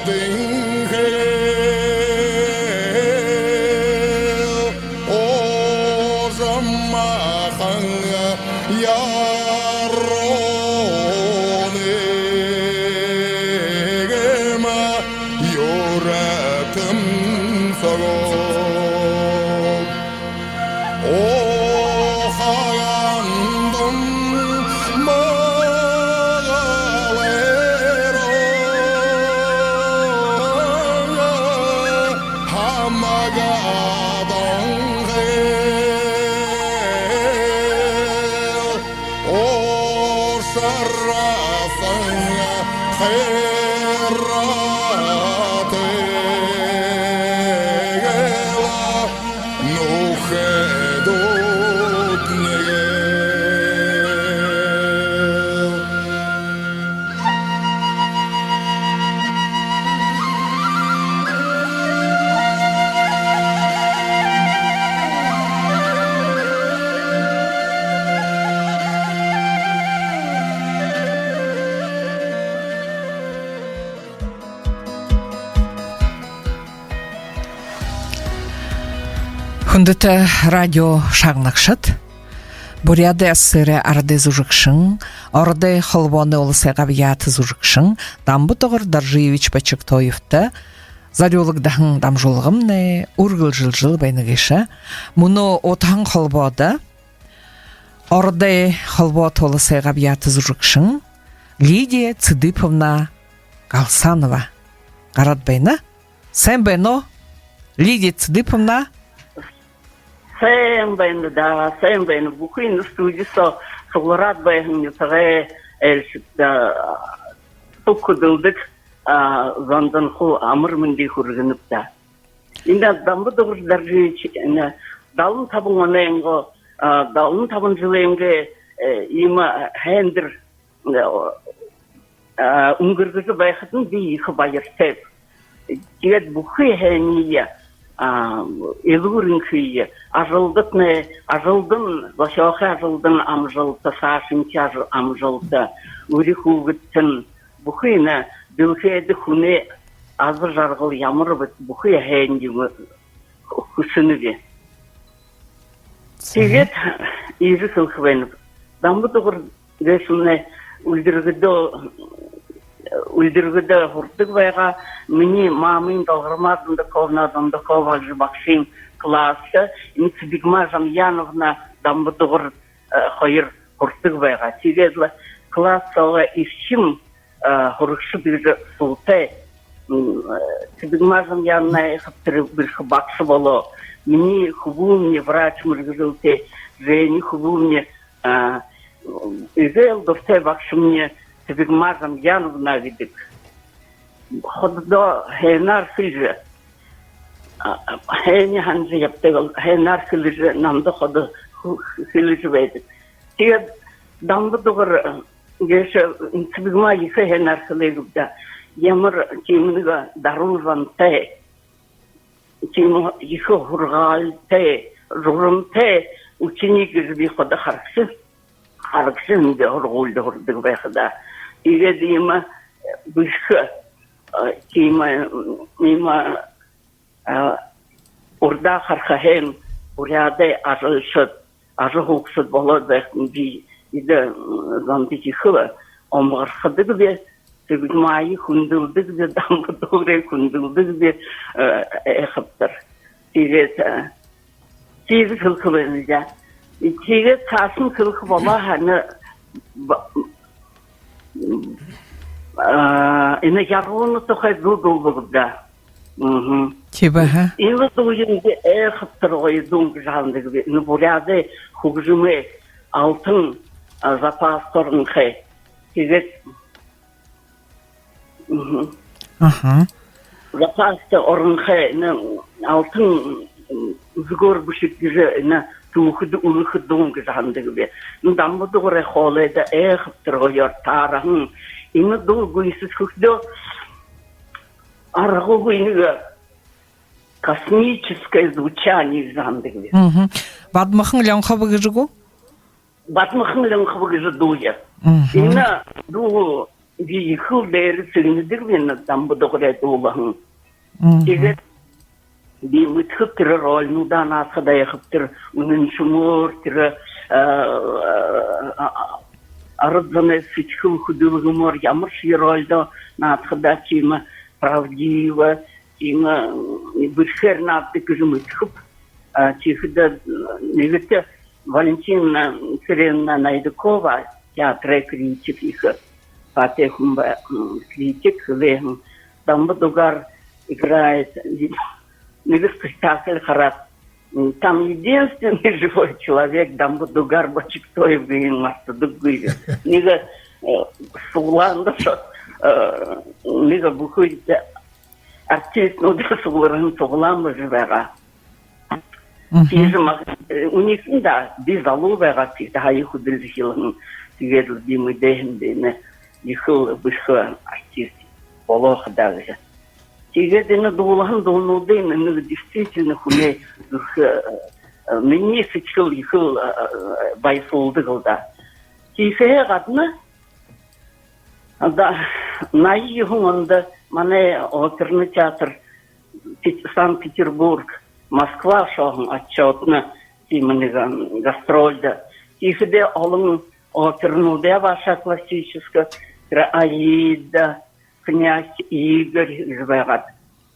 Дэнхэл ожомахан яруунэгэма юрэтэн согоо. Охоёндон магалэраа хамагадонхэл ушарһаа хайраатай гэлэ нүхэдүүд нэгэл. Хүндэтэ радио шагнагшад, Буряадай АССР-эй арадай зүжэгшэн, Ородой Холбооной Уласай габьяата зүжэгшэн Дамба-Дугар Доржиевич Бочигтоевто зорюулагдаһан дамжуулгамнай үргэлжэлжэл байна гээшэ. Мүнөө утаһан холбоодо Ородой Холбоото Уласай габьяата зүжэгшэн Лидия Цыдыповна Галсанова гараад байна. Сайн байна, Лидия Цыдыповна? Сайн байна даа, сайн байна. Бүхы энэ студи соо суглараад байһан нютагай айлшадта, а, туг хүдэлдэг, а, зондонь хуу амар мэндые хүргэнэб даа. Энэ Дамба-Дугар Доржиевич, энэ далан табан онойнгоо, а, далан табан жэлэйнгээ, э, иимэ һайндэр, э, а, үнгэргэжэ байхадань би ехэ баяртайб. Тиигээд бүхы һайниие, а, элүүр энхые, ажалдатнай, ажалдань, зохёохы ажалдань амжалта, саашанхи аж-, амжалта, үри хүүгэдтэнь, бүхы энэ дэлхэйдэ хүнэй аза жаргал ямар бэ, бүхы һайн юумэ хүсэнэб. Тиигээд иигэжэ хэлэхэ байнаб. Дамба-Дугар гээшэмнай Үльдэргэдэ, Үльдэргэдэ һурадаг байгаа. Минии мамын Долгорма Дондаковна Дондакова гэжэ багшын класста, энэ Цэдыгма Жамьяновна Дамба-Дугар, э, хоёр һурадаг байгаа. Тиигээд лэ класс соогоо эрхим, э, һурагшад гэжэ суутай. М, э, Цэдыгма Жамьяновна айхабтар бэрхэ багша болоо. Минии хүбүүмни врач мэргэжэлтэй, Жени хүбүүмни, а, эгээл дуратай багшамни Цэдыгма Жамьяновна гэдэг. Хододоо һайнаар хэлэжэ, а, һайниие һанажа ябадаг, һайнаар хэлэжэ, намда ходо хэ-, хэлэжэ байдаг. Тиигээд Дамба-Дугар гээшэ Цэдыгма ехэ һайнаар хэлээ гээб даа. Ямар тиимэ нэгэ даруу зантай, тиимэ ехэ һургаалтай, журамтай ученик гэжэ би ходо харагша, харагша һэм даа, һургуулида һурадаг байхадаа. Тиигээд иимэ бэрхэ, э, тиимэ, иимэ, э, урдаа хараха һайн буряадай ажалшад, ажаһуугшад болоод байхадань би эдэ, м, зондо ехэл омогорходогби, Цэдыгмае хүндэлдэгби, Дамба-Дугарые хүндэлдэгби, э, айхабтар. Тиигээд, э, тиигэжэ хэлэхэ байнаб даа. Тиигээд саашань хэлэхэ болоо һаа, энэ ба-, а, энэ Яруунын тухай дуу дуулдаг даа. Мгм. Тиимэ, аха. Энэ дууень би айхабтар гоё дуун гэжэ һанадагби. Энэ буряадай хүгжэмэй алтан, а, запаста оронхой. Тиигээд, мгм. Аха. Запаста оронхой, энэ алтан, м, үзэгөөр бэшэгдэжэ, энэ түүхэдэ үлэхэ дуун гэжэ һанадагби. Энэ Дамба-Дугарай хоолойдо айхабтар гоёор таараһан. Энэ дуу гүйсэдхэхэдөө аргагүй нэгэ космическое звучание гэжэ һанадагби. Мгм. Бадмахан Лёнхова гэжэ гү? Бадмахан Лёнхова гэжэ дууе. Мгм. Энэ дуу Би ехэл дээрэ сэгнэдэгби энэ Дамба Дугарай дуулаһан. Тиигээд би мэдэхэб тэрэ рольнуудаа наадахадаа, ехэ тэрэ үнэн шэмөөр, тэрэ, э, э, арад зоной сэдьхэл хүдэлгэмөөр, ямаршье рольдо наадахадаа тиимэ правдиво, тиимэ, м, бэрхээр наададаг гэжэ мэдэхэб. А, тиихэдэ, м, нэгэтэ Валентина Цыреновна Найдакова, театрай критик, ехэ баатай хүн ба-, м, критик, хэлээ һэн: Дамба Дугар играет. Нэгэ спектакль хараад, м, там единственный живой человек Дамба Дугар Бочиктоев гэһыень мартадаггүй. Нэгэ, э, суглаанда шо-, э, нэгэ бүхы артистнуудые сугларһан суглаан бэшэ байгаа. Тиижэ маг-, э, үнэһэн даа, би залуу байгааб, тиихэдэ һая хүдэлжэ эхилһэн. Тиигээд лэ би мэдээ һэм даа, энэ ехэл бэрхэ артист болоо ха даа гэжэ. Тиигээд энэ дуулаһан дуунуудынь, энэ действительно хүнэй зүрхэ, э, минии сэдьхэл ехэл, э, баясуулдаг лэ даа. Тиихэһээ гадна, да, наян юһэн ондо манай оперный театр Пет-, Санкт-Петербург, Москва ошоһон отчётно, тиимэ нэгэ, м, гастрольдо. Тиихэдээ олон опернуудаа баашаа классическа, тэрэ «Аида», «Князь Игорь» гэжэ байгаад.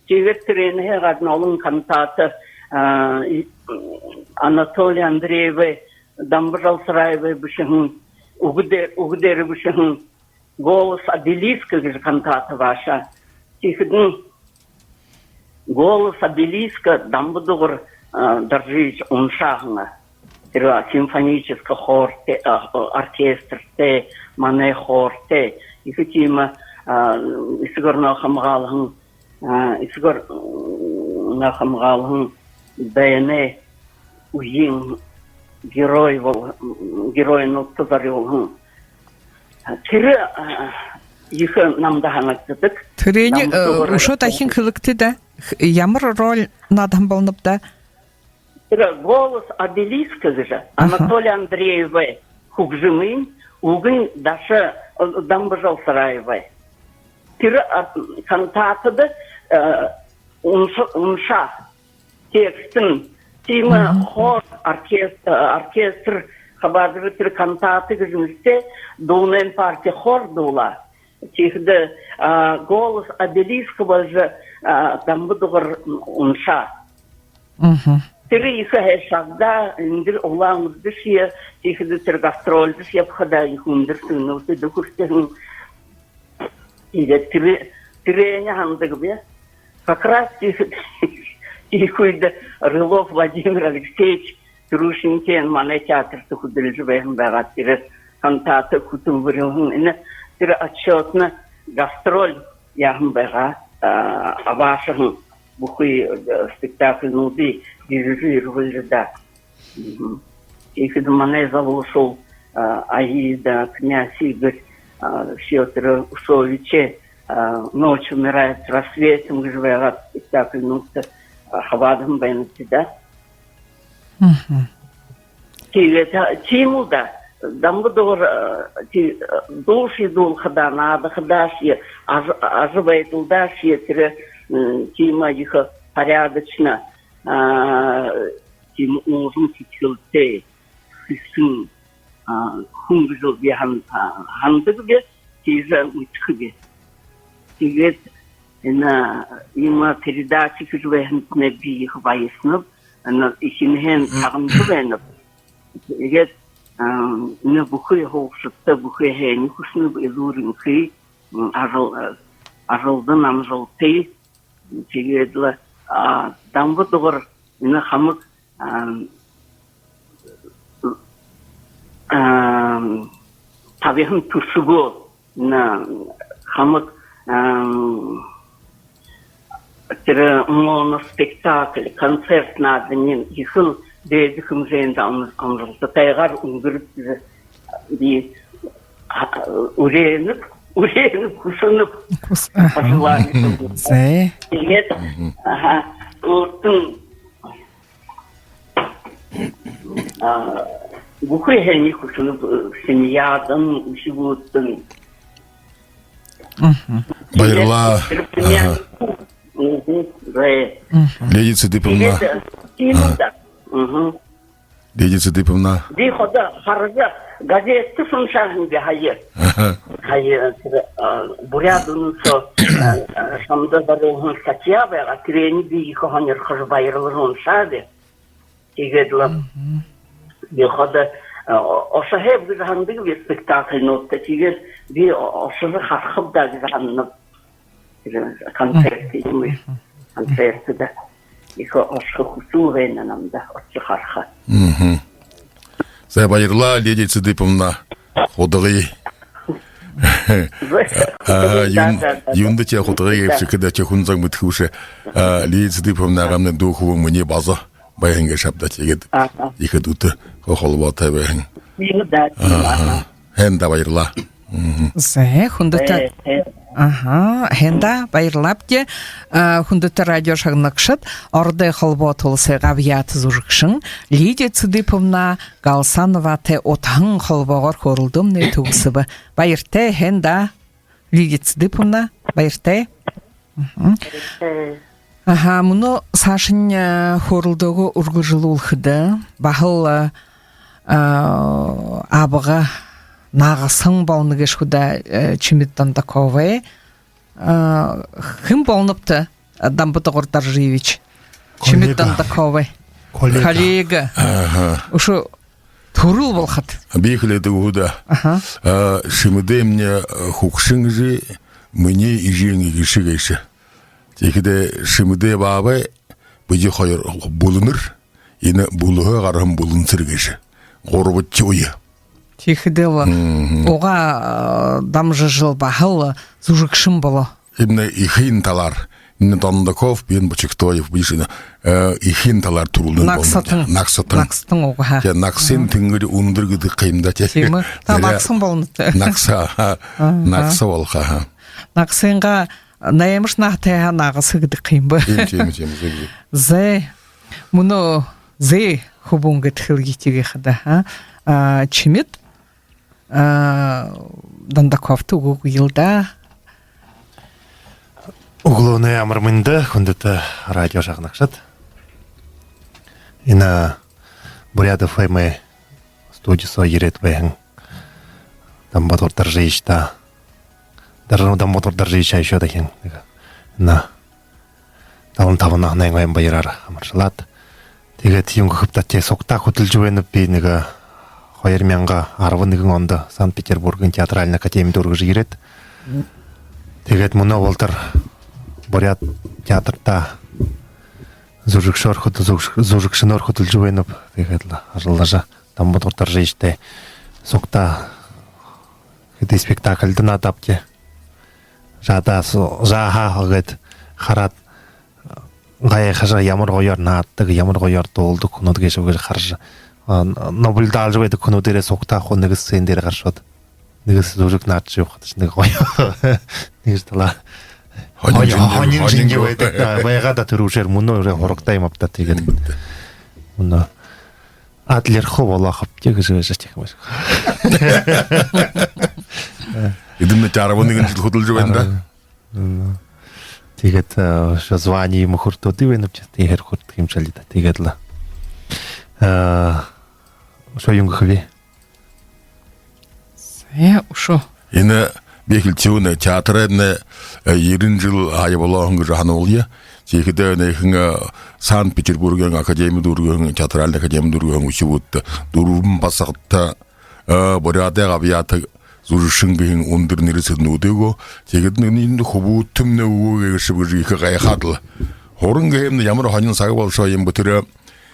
Тиигээд тэрэнһээ гадна олон кантата, а, и, м, Анатолий Андреевай, Дамба Жалсараевай бэшэһэн, үгэ дэ-, үгэ дээрэ бэшэһэн «Голос обелиска» гэжэ кантата баашаа. Тиихэдэнь «Голос обелиска» Дамба Дугар, а, Доржиевич уншаа һэн. Тэрэ симфоническа хортой, а, оркестртэй, манай хортой. Ехэ тиимэ, а, Эсэгэ ороноо хамгаалһан, а, Эсэгэ ороноо хамгаалһан дайнай үеын герой бол-, геройнуудта зорюулһан. Тэрэ, а, ехэ намда һанагдадаг. Тэрэниие, э, үшөө дахин хэлэгты даа. Х-, ямар роль наадаһан болоноб даа? Тэрэ «Голос обелиска» гэжэ, аха, Анатолий Андреевай хүгжэмынь, үгэнь Даша, э, Дамба Жалсараевай. Тэрэ, а, кантатада, э, унша-, уншаа текстынь, тиимэ хор, оркестр, оркестр хабаадажа, тэрэ кантата гэжэ нэрэтэй дуунай партия хор дуулаа. Тиихэдэ, а, «Голос обелиска» болжо, а, Дамба Дугар уншаа. Тэрэ ехэ һайшаагдаа, эндэ Улаан-Үдэшье, тиихэдэ тэрэ гастрольдо ябахадаа ехэ үндэр сэгнэлтэдэ хүртэһэн. Тиигээд тэрэ, тэрэниие һанадагби. Как раз тиихэдэ, тиихэдэ Рылов Владимир Алексеевич Трушенкин манай театрта хүдэлжэ байһан байгаа. Тэрэ кантата хүтэлбэрилһэн. Энэ тэрэ отчётно гастроль яаһан байгаа, а, абаашаһан бүхы, э, спектакльнуудые дирижировали даа. Мгм. Тиихэдэ манай залуушуул, а, «Аида», «Князь Игорь», а, Фёдор Усовичай, а, «Ночь умирает с рассветом» гэжэ байгаа спектакльнуудта, а, хабаадаһан байнабди даа. Тиигээд, а, тиимэл даа. Дамба Дугар, а, ти-, а, дуушье дуулахадаа, наадахадаашье, ажа-, ажабайдалдаашье тэрэ, м, тиимэ ехэ порядочно, а, тиимэ уужам сэдьхэлтэй, сэсэн, а, хүн гэжэл би һан-, а, һанадагби, тиижэ мэдэхэб. Тиигээд энэ, а, иимэ передача хэжэ байһандатнай би ехэ баясанаб, энэ эхинһээнь шагнажа байнаб. Тиигээд, а, энэ бүхы һуугшадта бүхы һайниие хүсэнэб, элүүр энхые, м, ажал-, а, ажалдань амжалта. Тиигээд лэ, а, Дамба Дугар энэ хамаг, а, а, табиһан түсэбөө, энэ хамаг, а, тэрэ моноспектакль, концерт нааданынь ехэл дээдэ хэмжээндэ ам-, амжалтатайгаар үнгэрэг гэжэ би, а, үреэнэб, үреэнэб, хүсэнэб. Хүс-, аха. Пожелание. Зэ. Тиигээд, аха, өөртэнь, а, бүхы һайниие хүсэнэб, э, семьядань, үхибүүдтэнь. Мгм. Баярлаа. Аха. Мгм. Зэ. Мгм. Лидия Цыдыповна. Тиигээд, э, тиимэ даа. Мгм. Лидия Цыдыповна. Би ходо хаража, газетэ шуншаһан би һая. Аха. Һая, тэрэ, а, «Буряад үнэн» соо, а, а, шамда бариһан статья байгаа. Тэрээниие би ехэ һонирхожо, баярлажа уншааб. Тиигээд лэ, мгм, би ходо, а, о-, ошоһойб гэжэ һанадагби спектакльнуудта. Тиигээд би о-, ошожо харахаб даа гэжэ һананаб. Концерт юм. Мгм. Концерт даа. Ехэ ошохо хүсэл байна намда, ошожо хараха. Мгм. Зэ, баярлаа, Лидия Цыдыповна. Худагы. Зэ. А, юун-, да, да, да, юундэ ши худагы гэбши, да, гэхэдэ ши хүн зон мэдэхэ бэшэ. А, Лидия Цыдыповнагамнай дүү хүбүүн минии база байһан гээшэ ааб даа, тиигээд, аха, ехэ дүүтэй хо-, холбоотой байһан. Тиимэ даа, тиимэ, аха. Аха. Һайн даа, баярлаа. Мгм. Зэ, хүндэтэ. Э, э. Аха, һайн даа, баярлаабди. А, хүндэтэ радио шагнагшад, Ородой Холбоото Уласай габьяата зүжэгшэн Лидия Цыдыповна Галсановатай удхан холбоогоор хөөрэлдөөнэй түгэсэбэ. Баяртай, һайн даа. Лидия Цыдыповна, баяртай. Мгм. Баяртай. Аха, мүнөө саашань, э, хөөрэлдөөгөө үргэлжэлүүлхэдэ, баһал, э, абга нагаса болоно гээшэ гү даа, э, Чимит Дондаковай. Э, хэн болонобта, э, Дамба-Дугар Доржиевич? Чимит Дондаковай. Коллега. Коллега. Коллега. Аха. Үшөө түрэл болоход. Би хэлэдэг гү даа. Аха. А, Шимидэмни, э, хүгшэн эжы, минии эжын эгэшэ гээшэ. Тиихэдэ Шимидэ баабай бидэ хоёр бүлэнэр, энэ бүлэһөө гараһан бүлэнсэр гээшэ. Гурбадахи үе. Тиихэдэл, мгм, угаа, э, дамжажал баһал зүжэгшэн болоо. Именно эхын талаар. Энэ Дондаков, би энэ Бочиктоев, би шэнэ, э, эхын талаар түрүүлэн болоно. Нагасатан. Нагасатан. Нагасатан угаа. Тээ, нагасын, мгм, тэнгэри үндэр гэдэг юм даа, тээ. Тиимэ. Та нагасан болоно тээ. Нагаса, аха. Аха. Нагаса болохо, аха. Нагасынгаа наймаш наһатай һаа нагаса гэдэг юм бэ. Тиимэ, тиимэ, тиимэ, зүб, зүб. Зэ. Мүнөө зэ хүбүүн гэд хэлэгты гэхэдэ, аха. А, Чимит, а, Дондаковта үгэ үгыл даа. Үглөөнэй амар мэндэ, хүндэтэ радио шагнагшад. Энэ Буряад ФМ-эй студи соо ерээд байһан Дамба-Дугар Доржиевич даа. Дар-, Дамба-Дугар Доржиевич, а ещё дахин нэгэ, на, далан табан наһанайнгаа баяраар амаршалаад. Тиигээд юун гэхэб даа, тээ, сугтаа хүдэлжэ байнаб би, нэгэ хоёр мянга арбан нэгэн ондо Санкт-Петербургын театральна академи дүүргэжэ ерээд. Тиигээд мүнөө болотор буряад театрта зүжэгшөөр хүдэл-, зүжэг-, зүжэгшэнөөр хүдэлжэ байнаб. Тиигээд лэ ажаллажа, Дамба-Дугар Доржиевичтэй сугтаа хэды спектакльда наадаабди. Жаадаһа, жааһа гээд хараад, гайхажа, ямар гоёор нааддаг, ямар гоёор дуулдаг хүнүүд гээшэб гэжэ хаража, а, наблюдалжа байдаг хүнүүдээрээ сугтаа хуу нэгэ сцен дээрэ гарашоод, нэгэ зүжэг наадажа ябахадаш нэгэ гоё. Нэгэ талаар һонин, һонин жэнги, һонин жэнги, һонин байдаг, да, байгаа даа, тэрэ үшөөр мүнөө уже һурагтай юм ааб даа, тиигээд. Мүнөө Адлер хуу болохо ааб даа гэжэ, гэжэ тиихэ юм. Эдэмнай арбан нэгэн жэл хүдэлжэ байна даа. Ага. Мм. Тиигээд, э, үшөө звание юумэ хүртөөд байнаб даа, тиихэдэ хүртэхэ юм шалида. Тиигээд лэ, э, үшөө юун гэхэб? Зэ, үшөө. Энэ би хэлэхэ юм, театраймнай, э, ерэн жэл һая болоһон гэжэ һануулъя. Тиихэдэ энэ хэн, э, Санкт-Петербургын академи дүүргэһэн, театральна академи дүүргэһэн үхибүүдтэ, дүрбэн басагадта, э, Буряадай габьяата зүжэгшэн гэһэн үндэр нэрэ сэрнүүдээ үгөө. Тиигээд нэгэ, нэгэ хүбүүдтэмнай үгөө гээшэб гэжэ ехэ гайхаад лэ. Һуран гэхэмнай ямар һонин саг болошоо юм бэ, тэрэ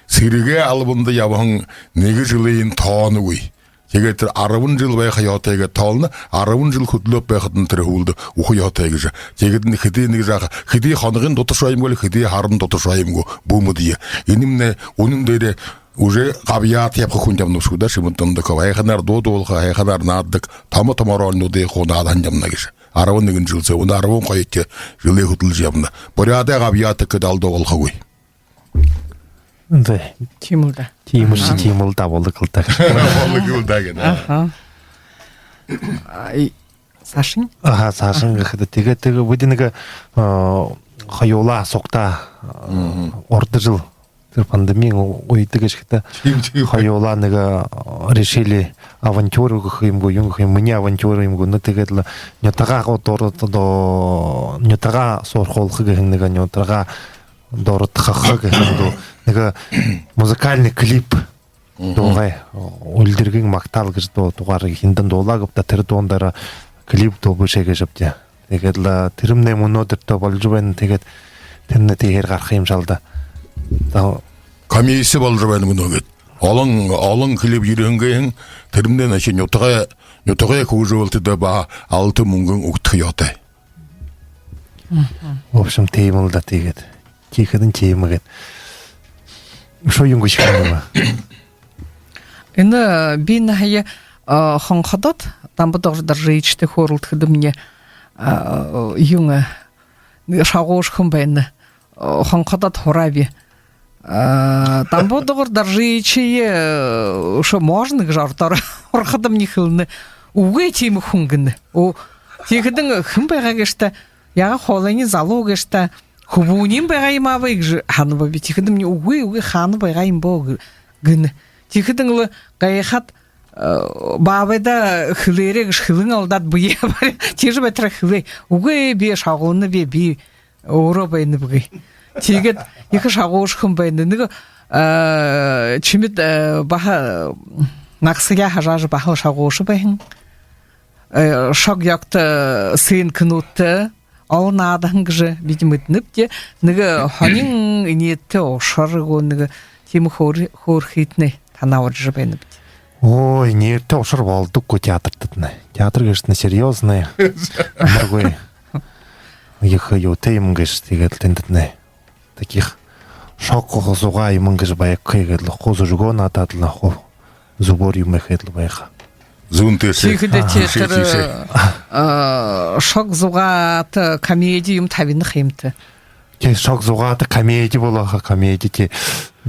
сэрэгэй албанда ябаһан нэгэ жэлэй тооногүй. Тиигээд тэрэ арбан жэл байха ёһотой гээд тоолоно, арбан жэл хүдэлөөд байхадань тэрэ һүүлдэ үхэ ёһотой гэжэ. Тиигээд нэгэ хэды нэгэ жаахан, хэды хоногынь дуташоо юм гү, али хэды һарын дуташоо юм гү, бү мэдэе. Энэмнай үнэн дээрээ уже габьяата ябаха хүн ябана бшуу даа, Шимит Дондаков. Һайханаар дуу дуулаха, һайханаар нааддаг, томо-томо рольнуудые хуу наадаһан ябана гэжэ. Арбан нэгэн жэл соо, мүнөө арбан хоёрдохи жэлээ хүдэлжэ ябана. Буряадай габьяата гээд алдуу болохогүй. Зэ. Тиимэл даа. Тиимэл ши, аха, тиимэл даа, болог лэ даа. Болог лэ даа гэнэ. Аха. А, и-, Саашань? Аха, саашань гэхэдэ. Тиигээд, тиигээд бидэ нэгэ, а, хоюулаа сугтаа, а, урда жэл тэрэ пандемиин үедэ гээшэ хэдэ. Тиимэ, тиимэ. Хоюулаа нэгэ, а, решили авантюра гэхэ юм гү, юун гэхэ юм, мини-авантюра юм гү. Ну, тиигээд лэ нютагаа гоо дор-, доо-, нютагаа суурхуулха гэһэн нэгэ, нютагаа дурадхаха гэһэн дуу. Нэгэ музыкальный клип. Мгм. Дуугай, «Үльдэргын магтаал» гэжэ дуу-, дуугаар хэндэнь дуулаа гээбди даа, тэрэ дуун дээрэ клип дуу бэшээ гээшэбди. Тиигээд лэ тэрэмнай мүнөөдэртөө боложо байна. Тиигээд тэрэмнай тиихээр гараха юм шал даа. Таа. Комисси боложо байна мүнөө гээд. Олон, олон клип ерэһэн гээ һэн, тэрэмнай нааша нютагай, нютагай хүгжөөлтэдэ баһа алта мүнгэн үгэдхэ ёһотой. Мгм. В общем, тиимэл даа тиигээд. Тиихэдэнь тиимэ гээд. Үшөө юун гэжэ хэлэнэ юм? Энэ, э, би энэ һая, э, Хонходоод, Дамба-Дугар Доржиевичтэй хөөрэлдэхэдэмни, э, юун, э, шагуушхан байна. Э, Хонходоод һураа би. Э, Дамба-Дугар Доржиевич, э, үшөө можно гэжэ ородоор һурахадамни хэлэнэ: «Үгы, тиимэ хүн», — гэнэ. Оо, тиихэдэнь хэн байгаа гээшэб даа, яагаа хоолойнь залуу гээшэб даа, хүбүүниинь байгаа юм аабы гэжэ һанабаб би. Тиихэдэмни: «Үгы, үгы, хаана байгаа юм бэ?» — гэнэ. Тиихэдэнь лэ гайхаад, э, баабайдаа хэлээрэй гэжэ хэлэн алдаад, бэеэ баряад, тиижэ байтараа хэлээ: «Үгы, би шагуулнаб, би өөрөө байнаб», — гээ. Тиигээд ехэ шагуушхан байна. Нэгэ, э, Чимит, э, баһа, э, нагасаяа һажаажа, баһал шагуушан байһан. Э, шог ёгто, э, сценкэнүүдтэ олон наадаһан гэжэ бидэ мэдэнэбди. Нэгэ һонин энеэдэтэй ушар гү, нэгэ тиимэ хөөр-, хөөрхыетнай танаа уряжа байнабди. Ой, энеэдэтэй ушар болодоггүй театртатнай. Театр гээшэтнай серьёзный. Амаргүй. Ехэ юутэй юм гээшэ, тиигээд лэ тэндэтнай таких шог зугаа юумэн гэжэ байхагүй гээд лэ, хуу зүжэгөө наадаад лэ, хуу зүбөөр юумэ хээд лэ байха. Зүүн тээшээ. Тиихэдэ, аха, тиихэдэ, тиишээ, тиишээ, э, шог зугаатай комеди юумэ табина ха юмта. Тээ, шог зугаатай комеди болохо, комеди тээ.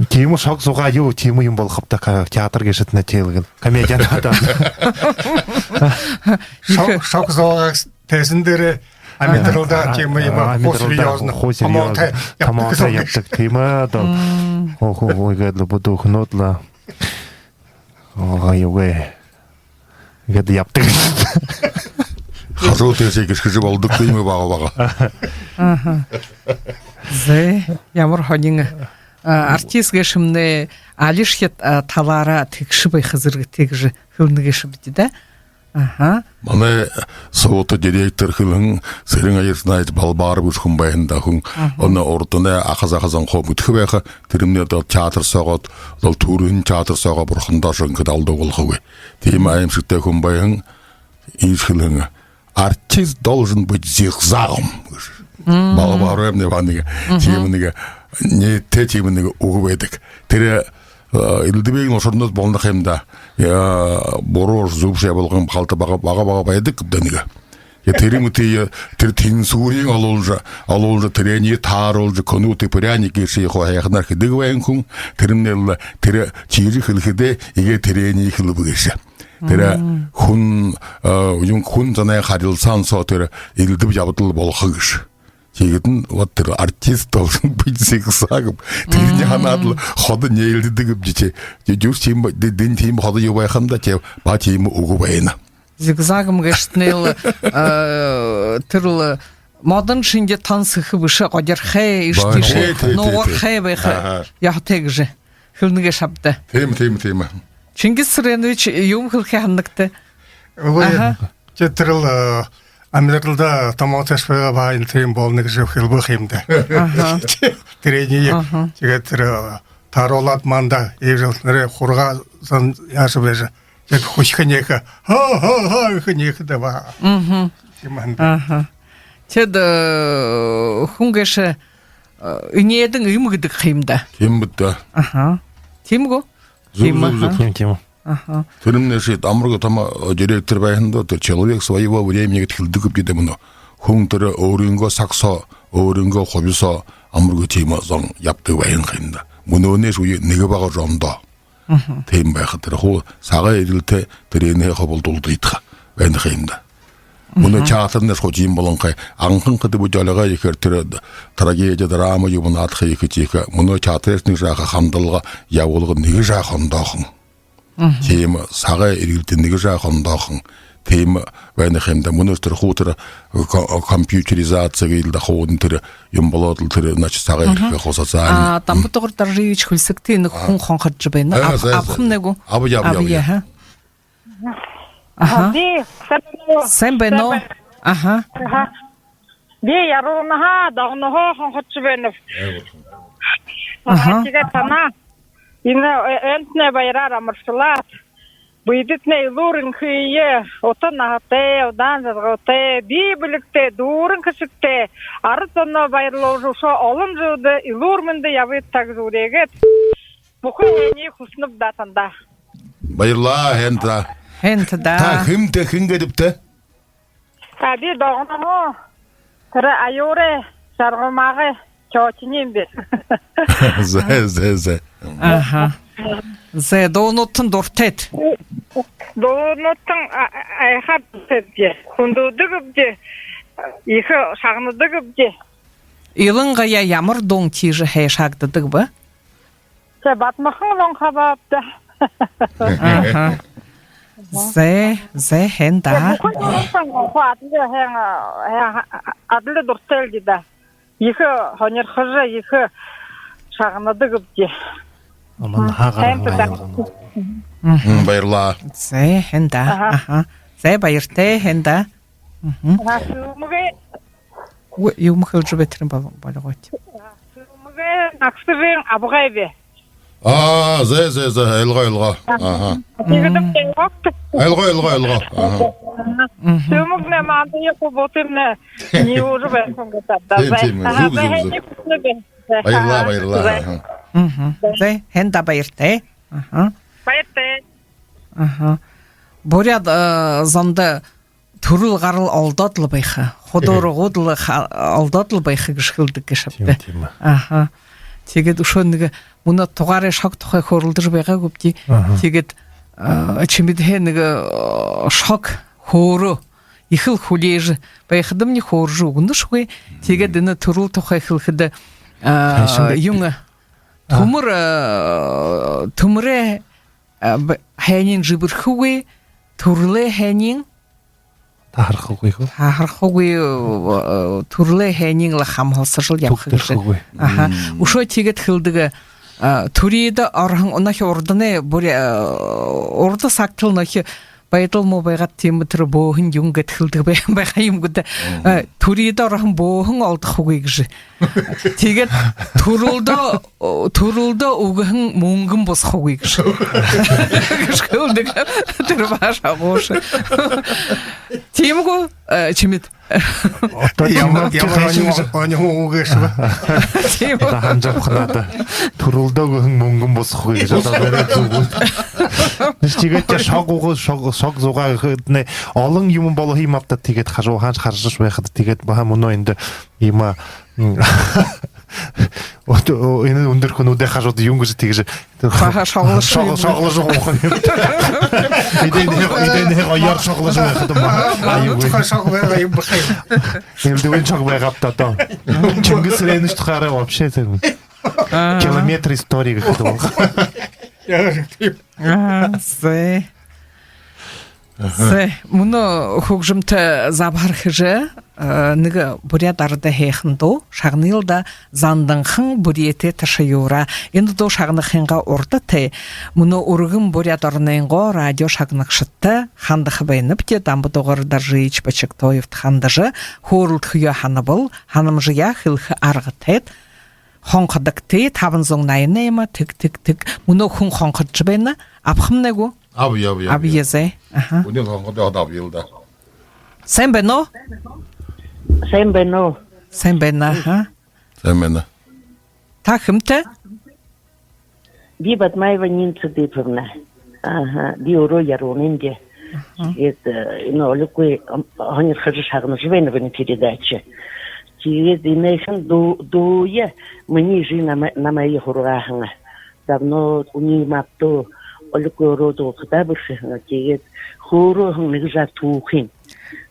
Тиимэ шог зугаа юу, тиимэ юм болохо бэд даа, ка-, театр гээшэтнай тиилгэн. Комедиан наадаа. Шог, шог зугаа тээшэн дээрээ амитаралдаа, а, тиимэ юм, а, хуу амитаралдаа серьёзно, хуу серьёзно. Томоотой, томоотой ябадаг, ябадаг, тиимэ даа. Мм. Хуу, хуу, хуу, иигээд лэ бүдүүхэнүүд лэ. Ага, юугээ. Иигээд ябадаг. Хажуу тээшээ гэшхэжэ болодоггүй юм бага-бага. Аха. Зэ, ямар һонин, а, артист гээшэмнай алишье, а, талаараа тэгшэ байха зэргэтэй гэжэ хэлэнэ гээшэбди даа. Аха. Манай суббота директор хэлэһэн Сэрэн Аяр Найд Балбааров гэжэ хүн байһан даа, хүн. Аха. Онно урданай аха захаһан хуу мэдэхэ байха, тэрэмнай одоо театр соогоо, одоо түрүүн театр соогоо бурхандаа шэнгэхэдэ алдуу болохогүй. Тиимэ аймшагтай хүн байһан, иигэжэ хэлэһэн: «Артист должен быть зигзагом», — гэжэ. Мм. Балбааравнай баһа нэгэ, мгм, тиимэ нэгэ, нэ, тээ, тиимэ нэгэ үгэ байдаг. Тэрэ, э, элдэбын ушарнууд болоно ха юм даа. Э, буруу, зүб шэ болгон халта бага, бага, бага байдаг даа нэгэ. Э, тэрэ мэтые, тэрэ тэнсүүриень олуулжа, олуулжа, тэрээниие тааруулжа, кнут и пряник гээшые хуу һайханаар хэдэг байһан хүн, тэрэмнай лэ тэрэ тиижэ хэлэхэдээ, иигээ тэрээниие хэлэбэ гээшэ. Тэрэ, мм, хүн, э, юун, хүн зоной харилсаан соо тэрэ элдэб ябадал болохо гээшэ. Тиигээд лэ вот тэрэ артист должен быть зигзагом. Тэрэниие, мм, һанаад лэ ходо нээлдэдэг юм даа тээ. Тээ, юушье тиимэ ба-, дэ-, дэн тиимэ ходо юу байха юм даа тээ, баһа тиимэ үгэ байна. Зигзагом гээшэтнай лэ, э, тэрэл модон шэнги тон сэхэ бэшэ, годирхой, иишэ тиишээ, ба, тээ, тээ, тээ, тээ, нугархай байха, аха, ёһотой гэжэ хэлэнэ гээшэб даа. Тиимэ, тиимэ, тиимэ. Чингис Цыренович, юумэ хэлэхэ һанагты? Ой, аха, тээ, тэрэл, э, амитаралда томоотойшье байгаа баһа энэ тиимэ болоно гэжэ хэлэбэ ха юм даа. Аха. Тэрэниие, аха, тиигээд тэрэ, э, тааруулаад манда иигэжэ нэрэ хургаа зон яажа байжа. Тиигээд хүхэ нэхэ, ха-ха-ха, хүхэ нэхэ даа баһа. Мгм. Тиимэ һэн даа. Аха. Тиигээд, э, хүн гээшэ, э, энеэдэн эм гэдэг ха юм даа. Тиимэ бэд даа. Аха. Тиимэ гү? Зүб, тиимэ, зүб, зүб. Аха. Тиимэ, тиимэ. Аха. Тэрэмнай ши амаргүй томо, э, директор байһан даа, тэрэ человек своего времени гээд хэлэдэг гээбди даа мүнөө. Хүн тэрэ өөрынгөө саг соо, өөрынгөө хуби соо амаргүй тиимэ зон ябадаг байһан ха юм даа. Мүнөөнэйшье үе нэгэ бага жоо ондоо. Мгм. Тиимэ байха, тэрэ хуу сагай эрилтэ тэрээнһээ хубилдуулдыдха байна ха юм даа. Мүнөө театрнай шууд юм болонхой. Анхан хэдэ бү жолоогоо ехээр тэрэ трагеди, драма юумэ наадахаяа ехэ тиихэ. Мүнөө театрнай нэгэ жаахан хандалга, ябуулга нэгэ жаахан ондоохон. Тиимэ, сагай эрьелтэ нэгэ жаахан ондоохон. Тиимэ байна ха юм даа. Мүнөө тэрэ хуу тэрэ ко-, компьютеризация гээл даа, хуу тэрэ юм болоод лэ тэрэ, значит, сагай эрьелтэ хуу социальна. А, Дамба-Дугар Доржиевич, хүлисэгты, нэгэ хүн хонходожо байна. Аб-, абахамнай гү? Абая, абая, абая. Аха. А, би, сайн байна уу? Сайн байна уу? Сайн байна. Аха. Аха. Би Яруунаһаа, Догноһоо хонходожо байнаб. Аха. Аха. Тиигээд танаа энэ, э, энтнай баяраар амаршалаад, бидэтнай элүүр энхые, ута наһатай, удаан жаргалтай, бии бэлигтэй, дүүрэн хэшэгтэй, арад зоноо баярлуулжа, үшөө олон жэлдэ элүүр мэндэ ябыт таг зүреэгээд, бүхы һайниие хүсэнэб даа танда. Баярлаа, һайн даа. Һайн даа. Та хэмтэ, хэн гэдэбта? За, би Догноһоо, тэрэ Аюурай, Жаргалмаагай тётиниинь би. Зэ, зэ, зэ. Аха. Зэ, дуунуудтань дуратайт? Дуунуудтань, а, а, айхаар дуратайбди. Хүндэлдэгбди. Ехэ шагнадагбди. Илангаяа ямар дуун тиижэ һайшаагдадаг бэ? Зэ, Бадмахан зон хабаабди. Аха. Зэ, зэ, һайн даа. Зэ, бүхы дуунуудтань хуу адли һайн, һайн, адли дуратайл даа. Ехэ һонирхожо, ехэ шагнадагбди. Аман хаагаар һайн даа. Баярлаа. Зэ, һайн даа. Аха. Аха. Зэ, баяртай, һайн даа. Аха, Сүмэгэй. Үгы, юумэ хэлэжэ байтарынь бол-, болёогойтэ. Сүмэгэй нагасабын абгай би. А, зэ, зэ, зэ, ойлгоо, ойлгоо. Аха. Тиигээд юм. Ойлгоо, ойлгоо, ойлгоо. Аха. Сүмэгнай манда ехэ бутымнай не уже байхын гэдэг. Тиимэ, тиимэ. Зүб, зүб, зүб. Баярлаа, баярлаа. Аха. Зэ, һайн даа, баяртай. Аха. Баяртай. Аха. Буряад, э, зондо түрэл гарал олдоод лэ байха. Худуургууд лэ ха-, олдоод лэ байха гэжэ хэлэдэг гээшэ бшуу даа. Тиимэ, тиимэ. Аха. Тиигээд үшөө нэгэ мүнөө тугаарай шог тухай хөөрэлдэжэ байгаа гүбди. Аха. Тиигээд, а, Чимидэхэй нэгэ, а, шог хөөрөө. Ехэл хүлеэжэ байхадамни хөөрэжэ үгэнэшэгүй. Тиигээд энэ түрэл тухай хэлэхэдэ, а, юун, түмэр, а, түмэрэй, а, б-, һайниинь жэбэрхэгүй, түрэлэй һайниинь таһархагүй гү? Таһархагүй, э, түрэлэй һайниинь лэ хамһалсажал ябаха гэжэ. Түгдэрхэгүй. Аха. Үшөө тиигээд хэлэдэг, э, түрыдэ ороһон, нөөхи урданай, бүри, э, урда сагтал нөөхи байдал муу байгаад, тиимэ, тэрэ бөөһэн юун гээд хэлэдэг бай-, байгаа юм гү даа. Э, түрыдэ ороһон бөөһэн олдохогүй гэжэ. Тиигээд түрэлдөө, түрэлдөө үгэһэн мүнгэн бусахагүй гэжэ. Гэжэ хэлэдэг. Тэрэ баһа шагууша. Тиимэ гү, э, Чимид? Одоо ямар, ямар оньһон үгэшэб. Тиимэ. Одоо һанажа абаха надаа. Түрэлдөө үгэһэн мүнгэн бусахагүй гэжэ одоо бариад зүб. Тиигээд тэ шог угаа, шог, шог зугаа гэхэдэнь олон юумэн болоһон юм ааб даа, тиигээд хажууһаань хаража байхада, тиигээд баһа мүнөө эндэ Иимэ, м, одоо, о, энэ үндэр хүнүүдэй хажууда юун гэжэ тиигэжэ. Баһа шоглошо шог-, юм. Шоглошо ууха юм. Эдэнэй, эдэнэй гоёор шоглошо байхада юм аа. Аюулгүй. Тухай шог байгаа юм баха юм. Элдэбын шог байгаа ааб даа одоо. Чингис Ренович тухайгаа вообще тэрэ. Аа. Километр истории гэхэдэ болохо. Яа, тиимэ. Аа, зэ. Аха. Зэ, мүнөө хүгжэмтэ забһар хэжэ, э, нэгэ буряад арадай һайхан дуу шагныел даа, «Занданхан Буряадай ташаюураа». Энэ дуу шагнахынгаа урда тээ мүнөө үргэн Буряад оронойнгоо радио шагнагшадта хандаха байнабди. Дамба-Дугар Доржиевич Бочиктоевто хандажа хөөрэлдэхэеэ һанабал, һанамжаяа хэлэхэ арга тээд. Хонходогты, табан зуун наян найман, тэг, тэг, тэг. Мүнөө хүн хонходожо байна. Абахамнай гү? Абая, абая, абая. Абая, зэ. Аха. Үнэн хонходоо одоо абаял даа. Сайн байна уу? Сайн байна уу? Сайн байна, аха. Сайн байна. Та хэмта? Би Бадмаева Нина Цыдыповна. Аха, би өөрөө Яруунаһаан даа. Аха. Тиигээд, э, энэ олиггүй, ам, һонирхожо шагнажа байнаб энэ передача. Тиигээд энэхэн дуу-, дууе минии эжы намай-, намайе һургааһан. Давно үни мартаа, олиггүй өөрөө дуулахадаа бэрхэ һэн. Тиигээд хөөрөөһэн нэгэ жаа түүхын.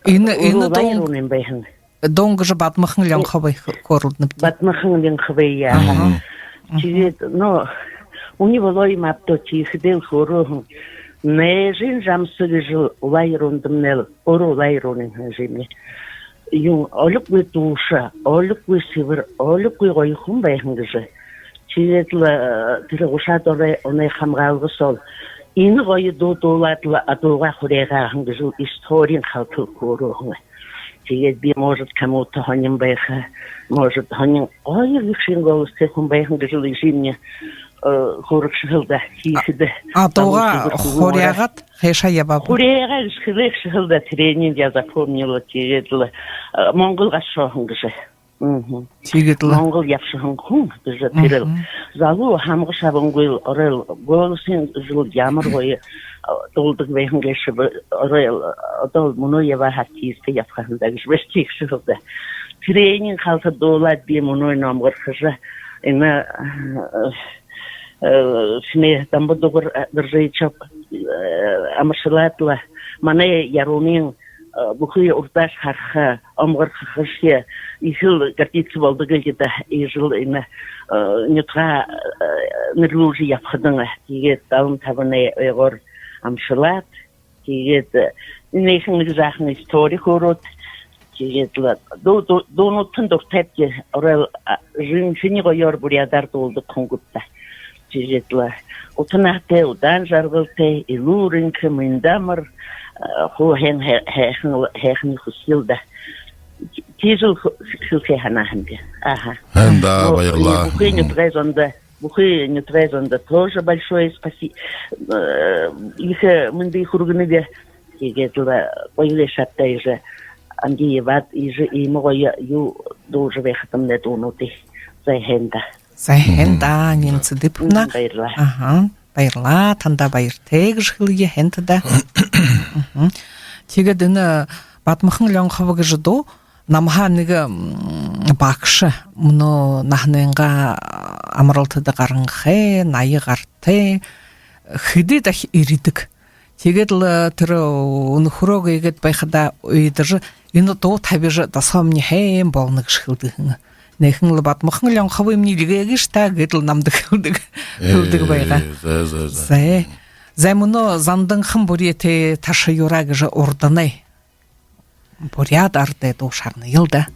Энэ, энэ Улаан дуун, Рууниин байһан. Дуун гэжэ Бадмахан Лёнховые хө-, хөөрэлдэнэбди. Бадмахан Лёнховые, ааха. Мгм. Тиигээд, ну, үни болоо юм ааб даа, тиихэдээл хөөрөөһэн. Найжын жамса гэжэл Улаан Руунда мүнөөл, өөрөө Улаан Рууниин һэн юм. Юун, олиггүй дуушан, олиггүй сэбэр, олиггүй гоё хүн байһан гэжэ. Тиигээд лэ, э, тэрэ гушаад оной, оной хамгаалга соол энэ гоё дуу дуулаад лэ адуугаа хуряагаа һэн гэжэл историин халтал хөөрөөһэн. Тиигээд би, может, кому-то һонин байха, может, һонин гоё ехэ шэнэ голостой хүн байһан гэжэл эжымни, э, хөөрэгшэ һэн даа, тиихэдэ. А, адуугаа хуряагаад хайшаа ябааб? Хуряагаа гэжэ хэлээгшэ һэн даа, тэрэниие я запомнила, тиигээд лэ, э, Монгол гаршоо һэн гэжэ. Мгм. Тиигээд лэ Монгол ябашаһан хүн гэжэ тэрэл. Мгм. Залуу һамга шабангүйл, оройл, голосынь гэжэл ямар гоё, э, дуулдаг байһан гээшэб, оройл, одоол мүнөө ябаа артист ябаха һэн даа гэжэ бэшэ тиигшэ һэн даа. Тэрэниие халтал дуулаад би мүнөө номгорхожо, энэ, э, э, шэнэ Дамба-Дугар, э, Доржиевичые, э, амаршалаад лэ, манай Яруунын, э, бүхы урдааш хараха, омогорхохо гээшэ, ехэл гордиться болодог гээл даа, иигэжэл энэ, э, нютагаа, э, нэрлүүлжэ ябахадань. Тиигээд далан табанай ойгоор амаршалаад, тиигээд, э, энээхэн нэгэ жаахан истори хөөрөөд, тиигээд лэ дуу-, дуу-, дуунуудтань дуратайбди, оройл, а, жэнхэни гоёор буряадаар дуулдаг хүн гүб даа. Тиигээд лэ ута наһатай, удаан жаргалтай, элүүр энхэ, мэндэ амар, э, хуу һайн, һай-, һайхан, һайханиие хүсэел даа. Тиижэл хэ-, хэлэхэ һанаа һэмби. Ааха. Һайн даа, ну, баярлаа. Бүхы нютагай зондо, бүхы нютагай зондо тоже большое спаси-, э, ехэ мэндые хүргэнэб. Тиигээд лэ гоё гээшэ ааб даа, иигэжэ амжа ябаад, иигэжэ иимэ гоё юу дуулжа байхадамнай дуунуудые. Зай, һайн даа. Зай, һайн даа, Нина Цыдыповна. Мгм, баярлаа. Аха, баярлаа. Танда баяртай гэжэ хэлэе, һайн даа. Мгм. Тиигээд энэ Бадмахан Лёнхова гэжэ дуу намһаа нэгэ, м, багша, мүнөө наһанайнгаа амаралтада гаранхай, наян гаратай, хэды дахин ерэдэг. Тиигээд лэ тэрэ, э, үнэхөөрөө гээд байхадаа уйдажа, энэ дуу табижа досоомни һайн болоно гэжэ хэлэдэг һэн. Энээхэн лэ Бадмахан Лёнховые эльгээгээш даа гээд лэ намда хэлэдэг, хэлэдэг байгаа. Ээ, зай, зай, зай. Зай. Зай, мүнөө Занданхан Буряадай «Таша юраа» гэжэ урданай буряад арадай дуу шагная л даа.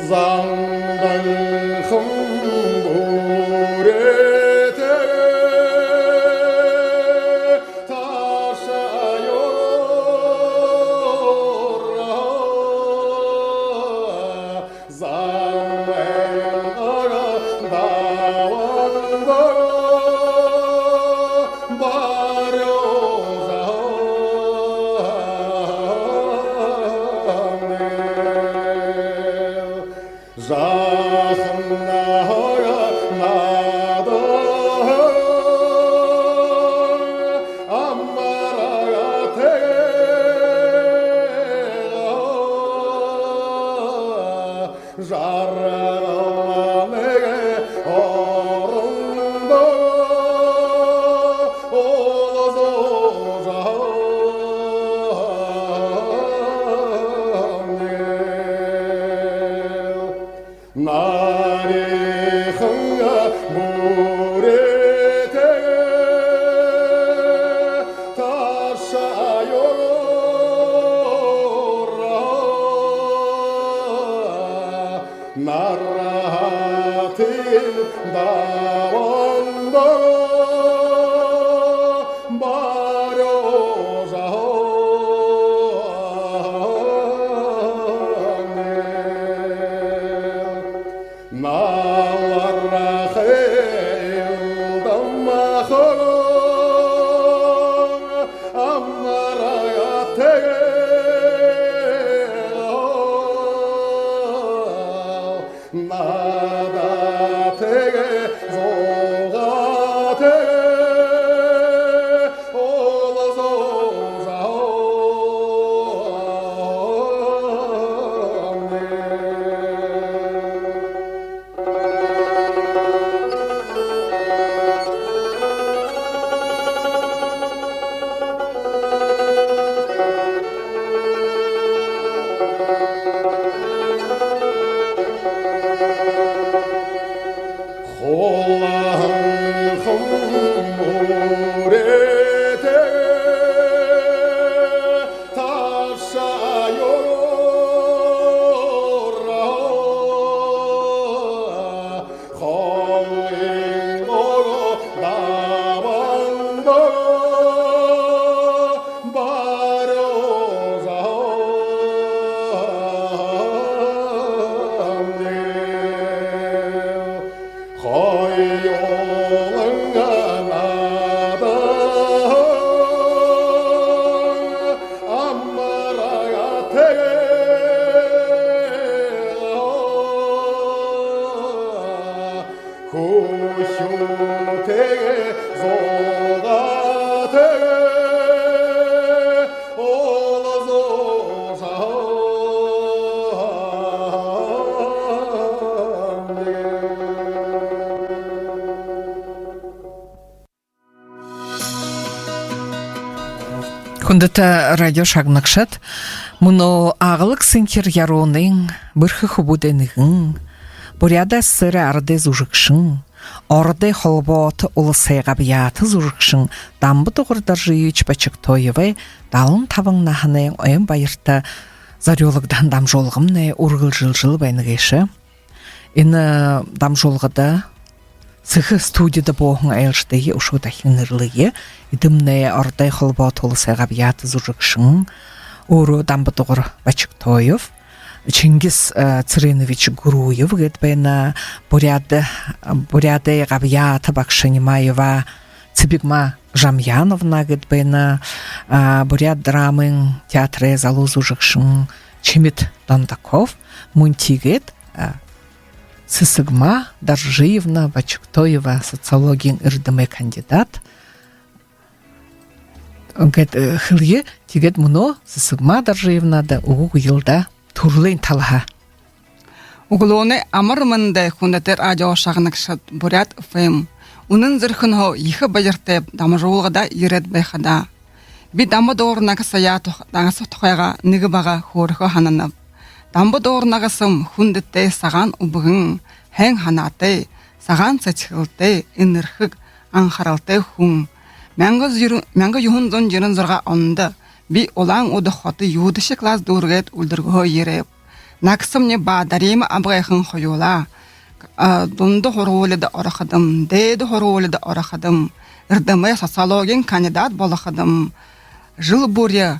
Занданхан Буряадай «Таша юраа», замайнгаа даланда барюулжа һэн. Жаахан наһаараа наадаа амараа тээ, жаргалнай орондоо олзуужа һэн. Нариихан Буряадай «Таша юраа», нарһатай даланда барюулжа һэн. Налархай илдам хара амараа тээ, наадаа тээ, зугаа тээ, олзуужа Хүндэтэ радио шагнагшад, мүнөө Аглаг Сэнхир Яруунын бэрхэ хүбүүдэй нэгэн, Буряад АССР-эй арадай зүжэгшэн, Ородой Холбоото Уласай габьяата зүжэгшэн Дамба-Дугар Доржиевич Бочиктоевай далан табан наһанай ойн баярта зорюулагдаһан дамжуулгамнай үргэлжэлжэл байна гээшэ. Энэ дамжуулгада сэхэ студидэ бууһан айлшадые үшөө дахин нэрлэе. Эдэмнай Ородой Холбоото Уласай габьяата зүжэгшэн, өөрөө Дамба-Дугар Бочиктоев, Чингис, э, Цыренович Гуруев гээд байна, Буряад, Буряадай габьяата багша Нимаева Цыбигма Жамьяновна гээд байна, а, Буряад драмын театрай залуу зүжэгшэн Чимит Дондоков, мүн тиигээд, а, Сэсэгма Доржиевна Бочиктоева, социологиин эрдэмэй кандидат. Гээд, э, хэлэе, тиигээд мүнөө Сэсэгма Доржиевнада үгэ үгэел даа, түрэлэй талаһаа. Үглөөнэй амар мэндэ, хүндэтэ радио шагнагшад, Буряад ФМ. Үнэн зүрхэнһөө ехэ баяртай дамжуулгада ерээд байхадаа, би Дамба-Дугар нагасаяа тух-, нагаса тухайгаа нэгэ бага хөөрэхэ һананаб. Дамба-Дугар нагасам хүндэтэй, сагаан үбгэн, һайн һанаатай, сагаан сэдьхэлтэй, энэрхэг, анхаралтай хүн. Мянга юрэ-, мянга юһэн зуун ерэн зургаан ондо би Улаан-Үдэ хото юудашье класс дүүргээд, үльдэргөө ерээб. Нагасамни ба Дарима абгайхан хоюулаа, а, дунда һургуулида ороходом, дээдэ һургуулида ороходом, эрдэмэй, социологиин кандидат болоходом, жэл бүри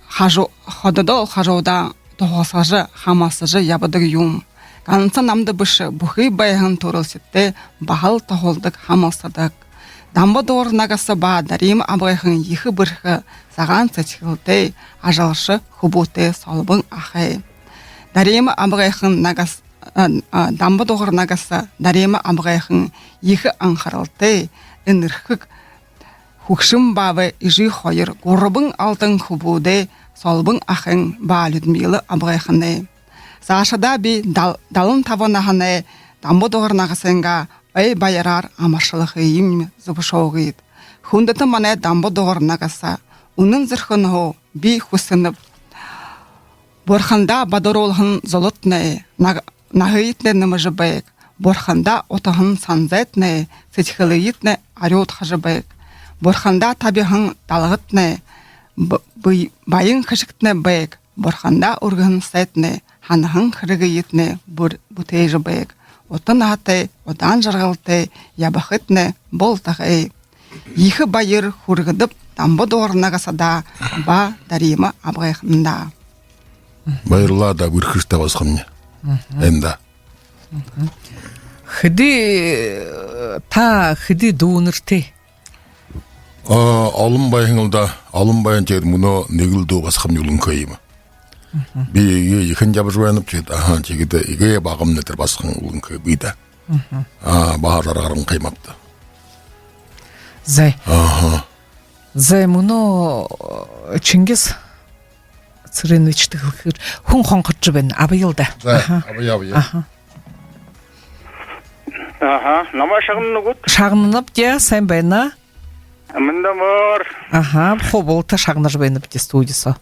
хажу-, хододоо хажуудаа туһалсажа, хамһалсажа ябадаг юм. Ганса намда бэшэ, бүхы байһан түрэлсэдтээ баһал туһалдаг, хамһалсадаг. Дамба-Дугар нагаса ба Дарима абгайхан ехэ бэрхэ, сагаан сэдьхэлтэй, ажалша хүбүүтэй солбон ахай. Дарима абгайхан нагас-, а, а, Дамба-Дугар нагаса Дарима абгайхан ехэ анхаралтай, энэрхэг, хүгшэн баабай эжы хоёр, гурбан алтан хүбүүдэй солбон ахайн ба Людмила абгайханай. Саашадаа би дал-, далан табан наһанай Дамба-Дугар нагасайнгаа ой баяраар амаршалхыемни зүбшөөгыт. Хүндэтэ манай Дамба-Дугар нагаса, үнэн зүрхэнһөө би хүсэнэб: бурхандаа бадаруулһан зулатнай наг-, наһыетнай нэмэжэ байг, бурхандаа утаһан санзайтнай сэдьхэлыетнай арюудхажа байг, бурхандаа табиһан далгатнай б-, б-, баян хэшэгтнай байг, бурхандаа үргэһэн сайтнай, һанаһан хэрэгыетнай бү-, бүтээжэ байг. Ута наһатай, удаан жаргалтай ябахатнай болтогой. Ехэ баяр хүргэдэб Дамба-Дугар нагасада ба Дарима абгайханда. Баярлаа даа, бэрхэшэ табасхамни. Мгм. Эндэ. Мгм. Хэды, э, та хэды дүүнэртэй? А, олон байһан лэ даа, олон байһан, тиигээд мүнөө нэгэл дүү басагамни үлэнхэй юм. Мгм. Би эгээ ехэнь ябажа байнаб, тиигээд, аха, тиигээд эгээ багамни тэрэ басаган үлэнхэй бии даа. Мгм. А, баһа жаргаранхай юм ааб даа. Зай. Аха. Зай, мүнөө, э, Чингис Цыреновичтэ хэлэхээр хүн хонхоржо байна. Абаял даа. Зай, аха, абая, абая. Аха. Аха, намайе шагнана гүт? Шагнанабди, сайн байна. Мэндэ амар. Аха, хубаалта шагнажа байнабди студи соо.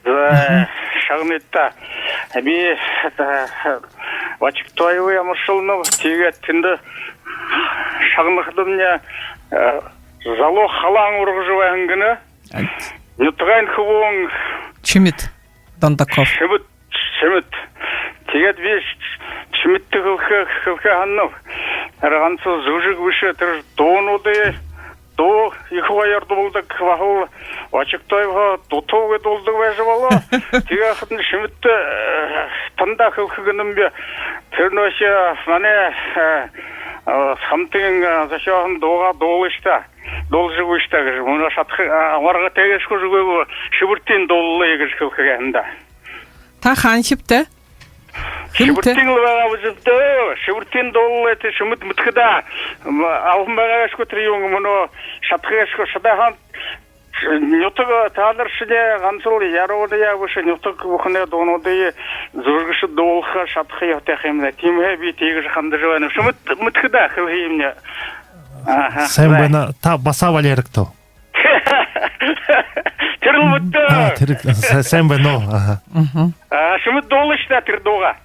Зай, аха, шагныт даа. Би, э, Бочиктоевые амаршалнаб. Тиигээд тэндэ шагнахадамни, э, залуу халаан ургажа байһан гэнэ. Ай. Нютагайнь хүбүүн. Чимит Дондоков. Чимит, Чимит. Тиигээд би Чимиттэй хэлэхэ, хэлэхэ һананаб. Тэрэ ганса зүжэг бэшэ, тэрэ дуунуудые, дуу ехэ гоёор дуулдаг, баһал Бочиктоевһоо дутуугүй дуулдаг байжа болоо. Тиигээд хадань Чимиттэй, э, танда хэлэхэ гэнэб би. Тэрэ нөөхи манай, э, э, хамтын, э, зохёоһон дуугаа дуулыш даа. Дуулжа үгыш даа гэжэ. Мүнөө шадаха, а, аргатай гээшэ гү, үгы гү, Шэбэртын дуулалые гэжэ хэлэхэ һэн даа. Та хаанахибта? Юун тэ? Шэбэртын лэ байгаа бэзэб даа. Шэбэртын дуулал эдэ шэмэд мэдэхэ даа. М, албан байгаа гээшэ гү тэрэ юун, мүнөө шадаха гээшэ гү, шадааһан. Нютаг, таанар шэнэ гансал Яруунын бэшэ, нютаг бүхэнэй дуунуудые зүжэгшэд дуулаха, шадаха ёһотой юм даа. Тиимэһээ би тиигэжэ хандажа байнаб. Шэмэд мэдэхэ даа, хэлэхэ юм. Аха. Сайн байна. Та баһа Валерик тоо? Тэрэл мэдтэ. А, тэрэ, са-, сайн байна. Аха. Мгм. А, шэмэд дуулыш даа тэрэ дуугаа.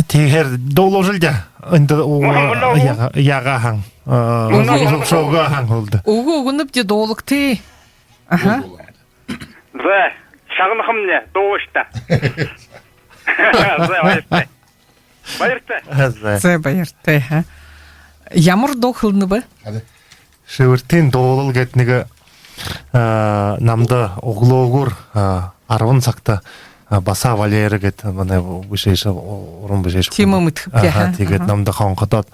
Тиихээр дуулыш даа. Эндэ угаа, мүнөө яга-, ягаһан. А, мүнөө шоугаһан хулда. Үгы, үгы, нүбди дуулагты. Аха. За, шагнахамни, дуулыш даа. За, баяртай. Баяртай. А, за. За, баяртай, ха. Ямар дуу хэлэнэб? Харин. Шэбэртын дуулал гээд нэгэ, а, намда үглөөгүүр, а, арбан сагта, а, баһа Валера гээд манай бэшээшэ, уран бэшээшэ. Тиимэ, мэдэхэб. Аха, ха, тиигээд аха. Намда хонходоод,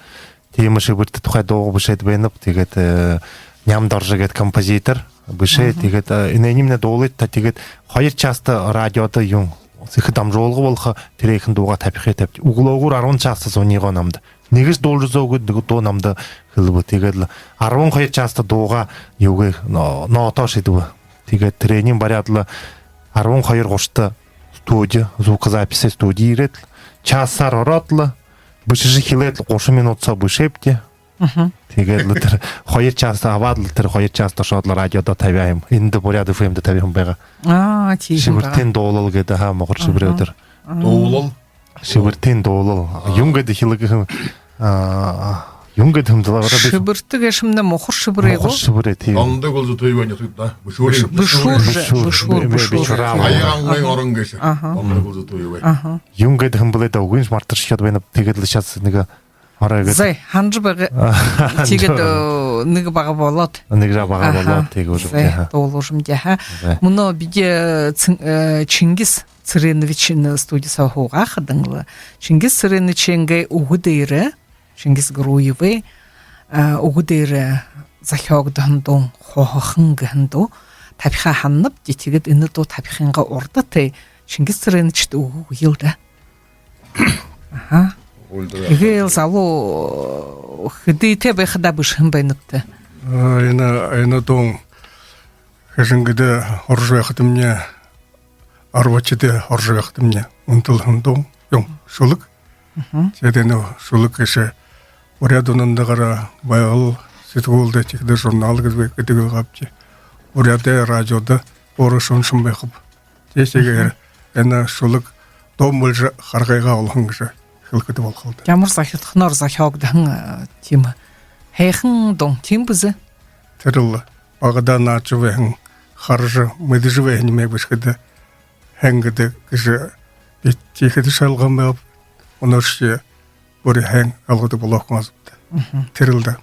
тиимэ шэбэртэ тухай дуу бэшээд байнаб. Тиигээд, э, Нямда Оржо гээд композитор бэшээ. Мгм. Тиигээд, э, энээниие дуулыт та, тиигээд хоёр часта радиодо юун, сэхэ дамжуулга болохо, тэрэхэн дуугаа табихые табяад. Үглөөгүүр арбан часта зуниигаа намда. Нэгэшье дуулажа үзөөгүй, нэгэ дуу намда хэлэбэ. Тиигээд лэ арбан хоёр часта дуугаа юугээ, но-, нотоо шэдэбэ. Тиигээд тэрэниие баряад лэ арбан хоёр гушата студи, звукозаписи студи ерээд лэ, часаар ороод лэ, бэшэжэ эхилээд лэ, гушан минута соо бэшээбди. Мгм. Тиигээд лэ тэрэ хоёр часта абаад лэ, тэрэ хоёр часта ошоод лэ радиодо табяа юм. Эндэ Буряад ФМ-дэ табяа юм байгаа. А, тиимэ. Шэбэртын дуулал гээд, аха, мохор шэбэрээ. Мгм. Тэрэ. Мгм. Дуулал. Шэбэртын дуулал. Юун гээд хэлэхэ юм, а, юун гээд хэлэхэ юм даа, бара би. Шэбэртэ гээшэмнай мохор шэбэрээ гү? Мохор шэбэрээ, тиимэ. Дондог Улзытуевай нютаг даа. Бэшүүрэй. Бэшүүр, бэшүүр, бэшүүр, бэшүүр. Бэшүүр. Аяга ангын орон гээшэ. Аха. Дондог Улзытуевай. Аха. Юун гээд хэлэхэ юм бэлэй даа, үгыньшье мартажархёод байнаб, тиигээд лэ шас нэгэ орой гээд. Зай, ханжа байгаа. Тиигээд, э, нэгэ бага болоод. Нэгэ жаа бага болоод, тиигээд. Зай, дуулыш даа, ха. Зай. Мүнөө бидэ, э, Цын-, э, Чингис Цыренович энэ студи соо һуугаа хадань лэ, Чингис Цыреновичай үгэ дээрэ, Чингис Гуруевай, а, үгэ дээрэ зохёогдоһон дуун «Хооһон» гэһэн дуу табиха һананабди. Тиигээд энэ дуу табихынгаа урда тээ Чингис Цыреновичта үгэ үгыел даа. Аха. Тиигээл залуу хэдытэй байхадаа бэшэһэн байнабта? А, энэ, энэ дуун хэжэнгэдэ һуража байхадамни, арбадахида һуража байхадамни үндэһэн дуун юм, шүлэг. Мгм. Тиигээд энэ шүлэг гээшэ «Буряад үнэндэ» гараа, «Байгал», «Сэтгүүлдэ», тиихэдэ «Журнал» гэдэг, гэдэг байгаабди. «Буряадай» радиодо өөрөө шүншэн байхаб. Тиихэдэ энэ шүлэг дуун болжо харгыгаа олоһон гэжэ хэлэхэдэ болохол даа. Ямар зохидхоноор зохёогдоһон, э, тиимэ һайхан дуун, тиимэ бэзэ? Тэрэл багадаа наадажа байһан, хаража, мэдэжэ байһан юумэ бэшэхэдэ һайн гэдэг гэжэ би тиихэдэ шалгамби, мүнөөшье бүри һайн шалгуудай болохо һэн зугтаа. Мгм. Тэрэл даа.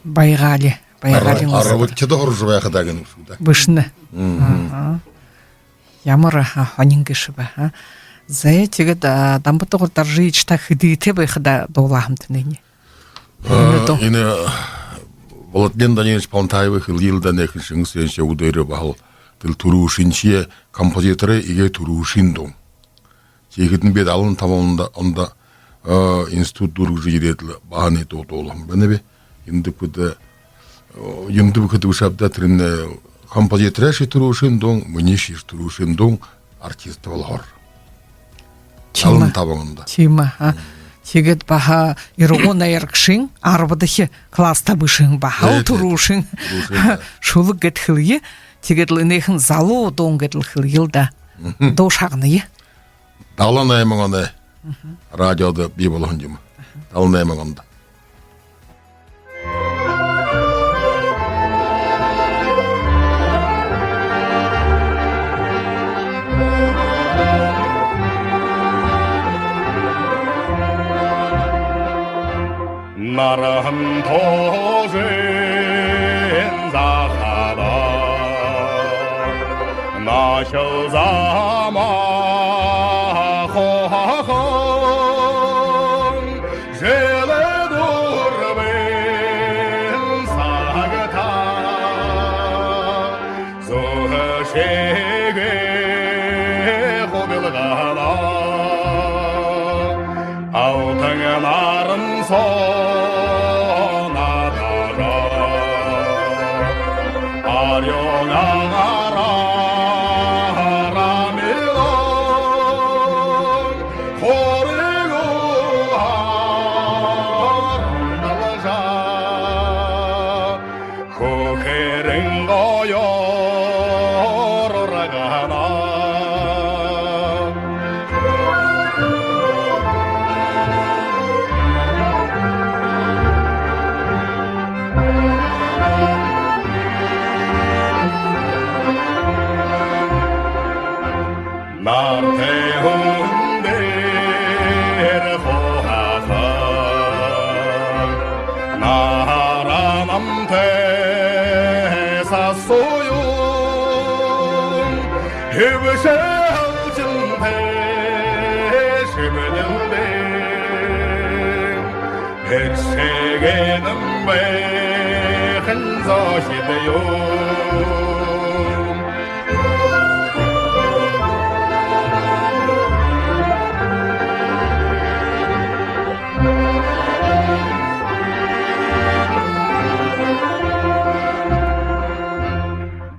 Байгаали, байгаали. Ара-, арбадахида һуража байхадаа гэнэ бэшэ гү даа. Бэшэнэ. Мгм. Аха. Ямар, аха, һонин гээшэб, аха. Зай, тиигээд, а, Дамба-Дугар Доржиевич, та хэдытэй байхадаа дуулаа һэмта энээниие? А, энэ дуу. Энэ Владлен Данилович Палантаевай хэлэел даа, энээхэн Чингис Цыреновичай үгэ дээрэ баһал тэрэл түрүүшынхиеэ, композиторой эгээ түрүүшын дуун. Тиихэдэнь би далан табан ондо, ондо, э, институт дүүргэжэ ерээд лэ баһа энэ дуу дуулаһан байнаб. Юундэб гэхэдэ, э, юундэб гэхэдэ бэшэ ааб даа, тэрэнь, э, композиторайшье түрүүшын дуун, минийшье түрүүшын дуун, артист болоһоор. Тиимэ. Далан табан ондо. Тиимэ, аха. Мм. Тиигээд баһа Ирагуу найрагшын арбадахи класста бэшэһэн баһал, э, түрүүшын, түрүүшын, да, шүлэг гээд хэлэе. Тиигээд лэ энээхэн залуу дуун гээд лэ хэлэел даа. Мгм. Дуу шагная. Далан найман оной. Мгм. Радиодо бии болоһон юм. Аха. Далан найман ондо. Нарһан туужын захада нохой замаа хоохон, жэл дүрбэн сагта зүһэшэгээ хубилгаһан. Наран сооноо наадажа, арюун агаараа харамилаа, хоригоо харамдалжа, хүхэрэн гоёор ургана. Нартай һүн дээрэ хухаһаа, наһаараа намтай сасууюун, хэбшээ һалхинтай шэмэлэлдээ. Хэшэгэнэм байхань зохид юм.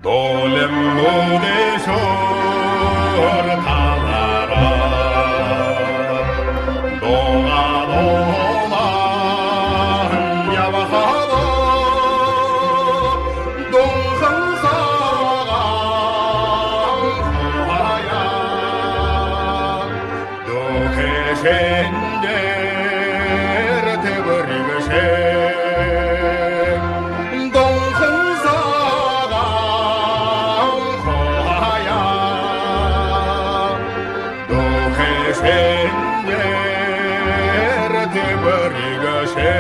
Дулим нүүдэ шор талаараа дуугаа дуулан ябахада, дунхан сагаан хаяа дүүхэ шэндээр тэбэригшэ. Дунхан сагаан хаяа дүүхэ шэндээр тэбэригшэ.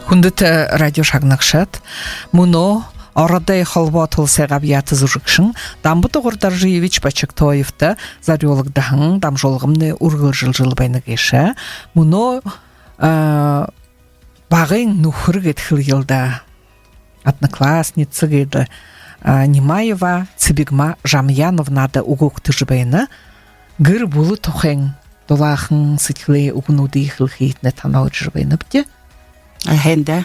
Хүндэтэ радио шагнагшад, мүнөө Ородой Холбоо Туласай габьяата зүжэгшэн Дамба-Дугар Доржиевич Бочигтоевто зорюулагдаһан дамжуулгамнай үргэлжэлжэл байна гээшэ. Мүнөө, а, багын нүхэр гээд хэлэел даа, одноклассница гээд, а, Нимаева Цыбигма Жамьяновнада үгэ үгтэжэ байна. Гэр бүлэ тухай дулаахан сэдьхэлэй үгэнүүдые хэлэхыетнай танаалжа байнабди. А, һайн даа.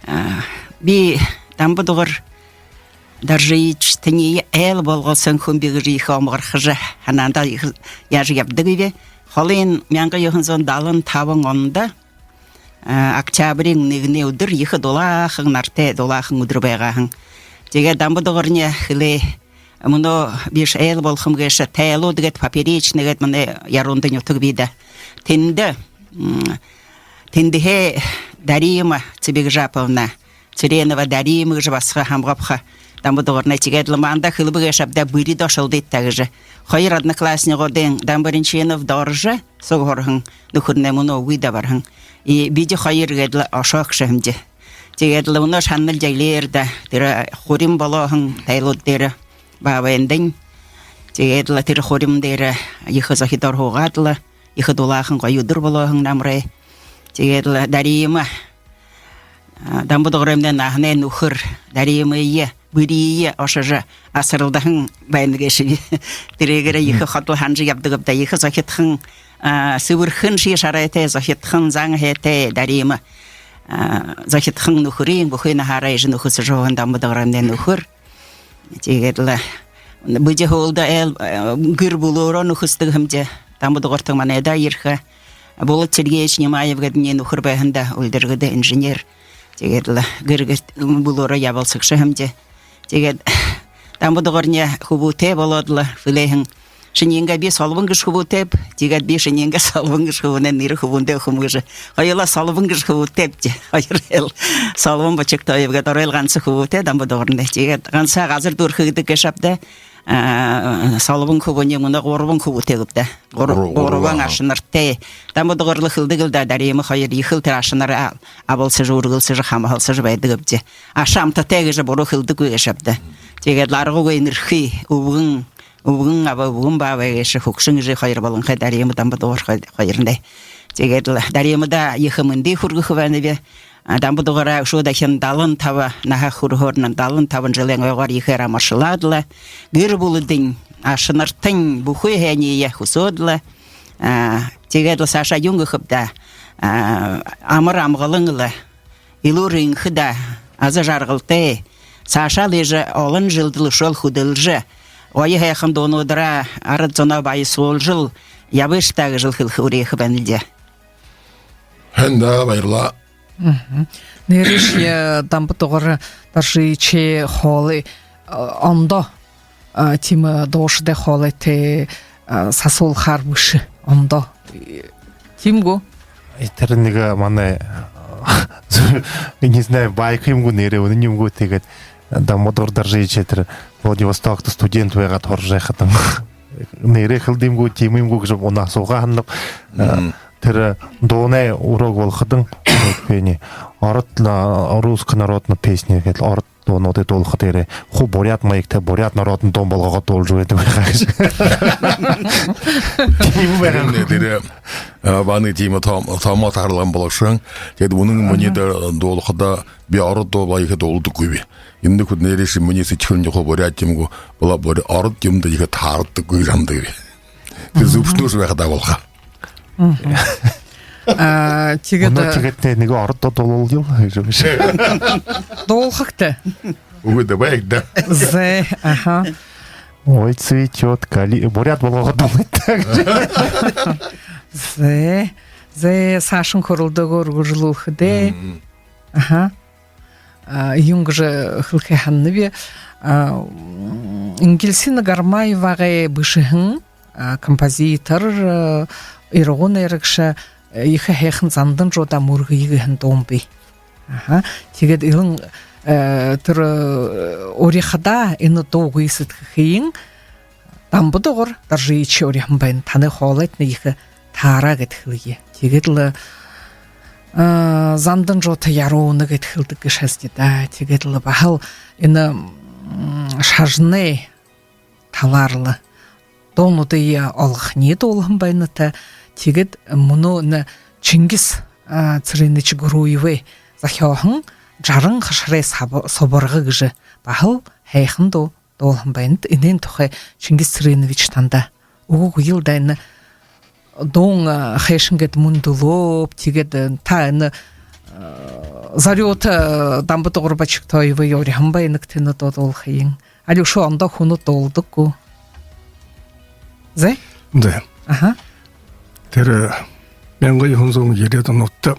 А, би Дамба-Дугар Доржиевич, тэниие айл болгоһон хүн би гэжэ ехэ омогорхожо, һанаандаа ехэ яажа ябадаг би. Холын мянга юһэн зуун далан табан ондо, а, октябриин нэгэнэй үдэр ехэ дулаахан, нартай дулаахан үдэр байгаа һэн. Тиигээд Дамба-Дугарни хэлээ, мүнөө бишни айл болохом гээшэ, Тайлууд гээд, Поперечный гээд манай Яруундань нютаг бии даа. Тэндэ, м, тэндэһээ Дарима Цыбикжаповна Цыренова Дарима гэжэ басага һамга абаха Дамба-Дугарнай. Тиигээд лэ манда хэлэбэ гээшэ ааб даа, Бэридэ ошолдыт даа гэжэ. Хоёр одноклассникуудынь Дамба Ринчинов Доржо, суг һураһан нүхэрнай, мүнөө үгы даа, бараһан. И бидэ хоёр гээд лэ ошоо гээшэ һэмди. Тиигээд лэ мүнөө шанал жаглаар даа, тэрэ хурим болоо һэн Тайлууд дээрэ, баабайндань. Тиигээд лэ тэрэ хурим дээрэ ехэ зохидоор һуугаад лэ, ехэ дулаахан гоё үдэр болоо һэн намарай. Тиигээд лэ Дарима, а, Дамба-Дугараймнай наһанай нүхэр Даримые, Бэрие ошожо асаралдаһан байна гээшэб. Тэрээгээрээ ехэ ходол һанажа ябадаг ааб даа, ехэ зохидхон, а, сэбэрхэн, шье шарайтай, зохидхон, зан һайтай Дарима, а, зохидхон нүхэрынь, бүхы наһаараа эжы нүхэсэжэ һууһан Дамба-Дугараймнай нүхэр. Тиигээд лэ бидэ һүүлдэ айл, э, гэр бүлөөрөө нүхэсэдэг һэмди. Дамба-Дугартан манайда ерэхэ Булат Сергеевич Нимаев гээд минии нүхэр байһан даа, Үльдэргэдэ инженер. Тиигээд лэ гэр, гэр бүлөөрөө ябалсагша һэмди. Тиигээд Дамба-Дугарни хүбүүтэй болоод лэ хэлээ һэн: «Шиниингээ би Солбон гэжэ хүбүүтэйб». Тиигээд би шиниингээ Солбон гэжэ хүбүүнэй нэрэ хүбүүндээ үгэхэм гэжэ. Хоюулаа Солбон гэжэ хүбүүтэйбди. Хоёр айл. Солбон Бочигтоев гээд орой л ганса хүбүүтэй Дамба-Дугарнай. Тиигээд ганса газар дүүрэхэ гэдэг гээшэ ааб даа. А, Солбон хүбүүниинь мүнөө гурбан хүбүүтэй гээб даа. Гур-, гур-, гурбан, гурбан, аха, ашанартай. Дамба-Дугар лэ хэлэдэг лэ даа, Дарима хоёр ехэл тэрэ ашанараа абалсажа, үргэлсэжэ, хамһалсажа байдаг гээбди. Аша амтатай гэжэ буруу хэлэдэггүй гээшэ ааб даа. Тиигээд лэ аргагүй энэрхы, үбгэн, үбгэн аба, үбгэн баабай гээшэ, хүгшэн эжы хоёр болонхой Дарима, Дамба-Дугар хо-, хоёрнай. Тиигээд лэ Даримада ехэ мэндые хүргэхэ байнаб. А, Дамба-Дугараа үшөө дахин далан таба наһа хүрэһөөрнь, далан табан жэлэй ойгоор ехээр амаршалаад лэ, гэр бүлэдэнь ашанартань бүхы һайниие хүсөөд лэ, а, тиигээд лэ саашаа юун гэхэб даа, а, амар амгалан лэ, элүүр энхэ даа, аза жаргалтай, саашаал иигэжэ олон жэлдэл үшөөл хүдэлжэ, гоё һайхан дуунуудаараа арад зоноо баясуулжал ябыш даа гэжэл хэлэхэ үреэхэ байнал даа. Һайн даа, баярлаа. Мгм. Нээрээшье, э, Дамба-Дугар Доржиевич хоолой, э, ондоо, э, тиимэ дуушадай хоолойтой, э, сасуулхаар бэшэ ондоо. Тиимэ гү? Э, тэрэ нэгэ манай, не знаю, байка юм гү, нээрээ үнэн юм гү, тиигээд Дамба-Дугар Доржиевич тэрэ Владивостокто студент байгаад һуража байхадань нээрээ хэлэдэг юм гү, тиимэ юм гү гэжэ мүнөө асуугаа һанааб. Э, Мгм. Тэрэ дуунай урок болоходонь, урок пения, ород на-, русская народная песня гээд ород дуунуудые дуулахадаа, хуу буряад маягтай, буряад народный дуун болгоод дуулажа байдаг байгаа гэжэ. Тиимэ байгаа. Тэрэ, тэрэ, а, баһа тиимэ том-, томо тааралга болошоһон. Тиигээд үнэн минии Аха. дэ-, дуулахада би ород дуу баян ехэ дуулдаггүйб. Эндэ хүдөө нээрээшье минии сэдьхэлынь хуу буряад юм гү, баһал бури-, ород юумэндэ ехэ таарадаггүй һанадагби. Тэрэ Мгм. зүбшөөр байхадаа болохо. Мгм. А, тиигээд, Мүнөө а, тиигээд тэ нэгэ ород дуу дуулаял гэжэ бэшэ. Дуулахагты. Үгы даа, байг даа. Зэ, аха. Ой, цветёт кали-, буряад болгоод дуулыт даа гэжэ. Зэ, зэ, саашань хүрэлдөөгөөр үргэлжэлүүлхэдээ. Мгм. Аха. А, юун гэжэ хэлэхэ һанааб, а, м, Ингилсина Гармаевагай бэшэһэн, а, композитор, а, ирагуу найрагша, э, ехэ һайхан «Зандан жууда мүргэе» гэһэн дуун бии. Аха. Тиигээд илан, э, тэрэ, э, урихадаа энэ дуу гүйсэдхэхын Дамба-Дугар Доржиевич уриһан байна. Танай хоолойтнай ехэ таараа гээд хэлэе. Тиигээд лэ, а, «Зандан жуута яруунэ» гээд хэлэдэг гээшэ һэн даа. Тиигээд лэ баһал энэ, м, шажанай талаар лэ дуунуудые олгохониие дуулаһан байна та. Тиигээд мүнөө энэ Чингис, а, Цыренович Гуруевай зохёоһон «Жаран хашарай саб-, субарга» гэжэ баһал һайхан дуу дуулаһан байна. Энээн тухай Чингис Цыренович танда үгы гү, ил даа, энэ дуун, а, хайшан гээд мүндэлөөб, тиигээд, э, та энэ, э, зорюута, э, Дамба-Дугар Бочиктоевые уриһан байна гүт энэ дуу дуулахыень? Али үшөө ондоо хүнүүд дуулдаг гү? Зэ? Зэ. Аха. Тэрэ, э, мянга юһэн зуун ерээд онуудта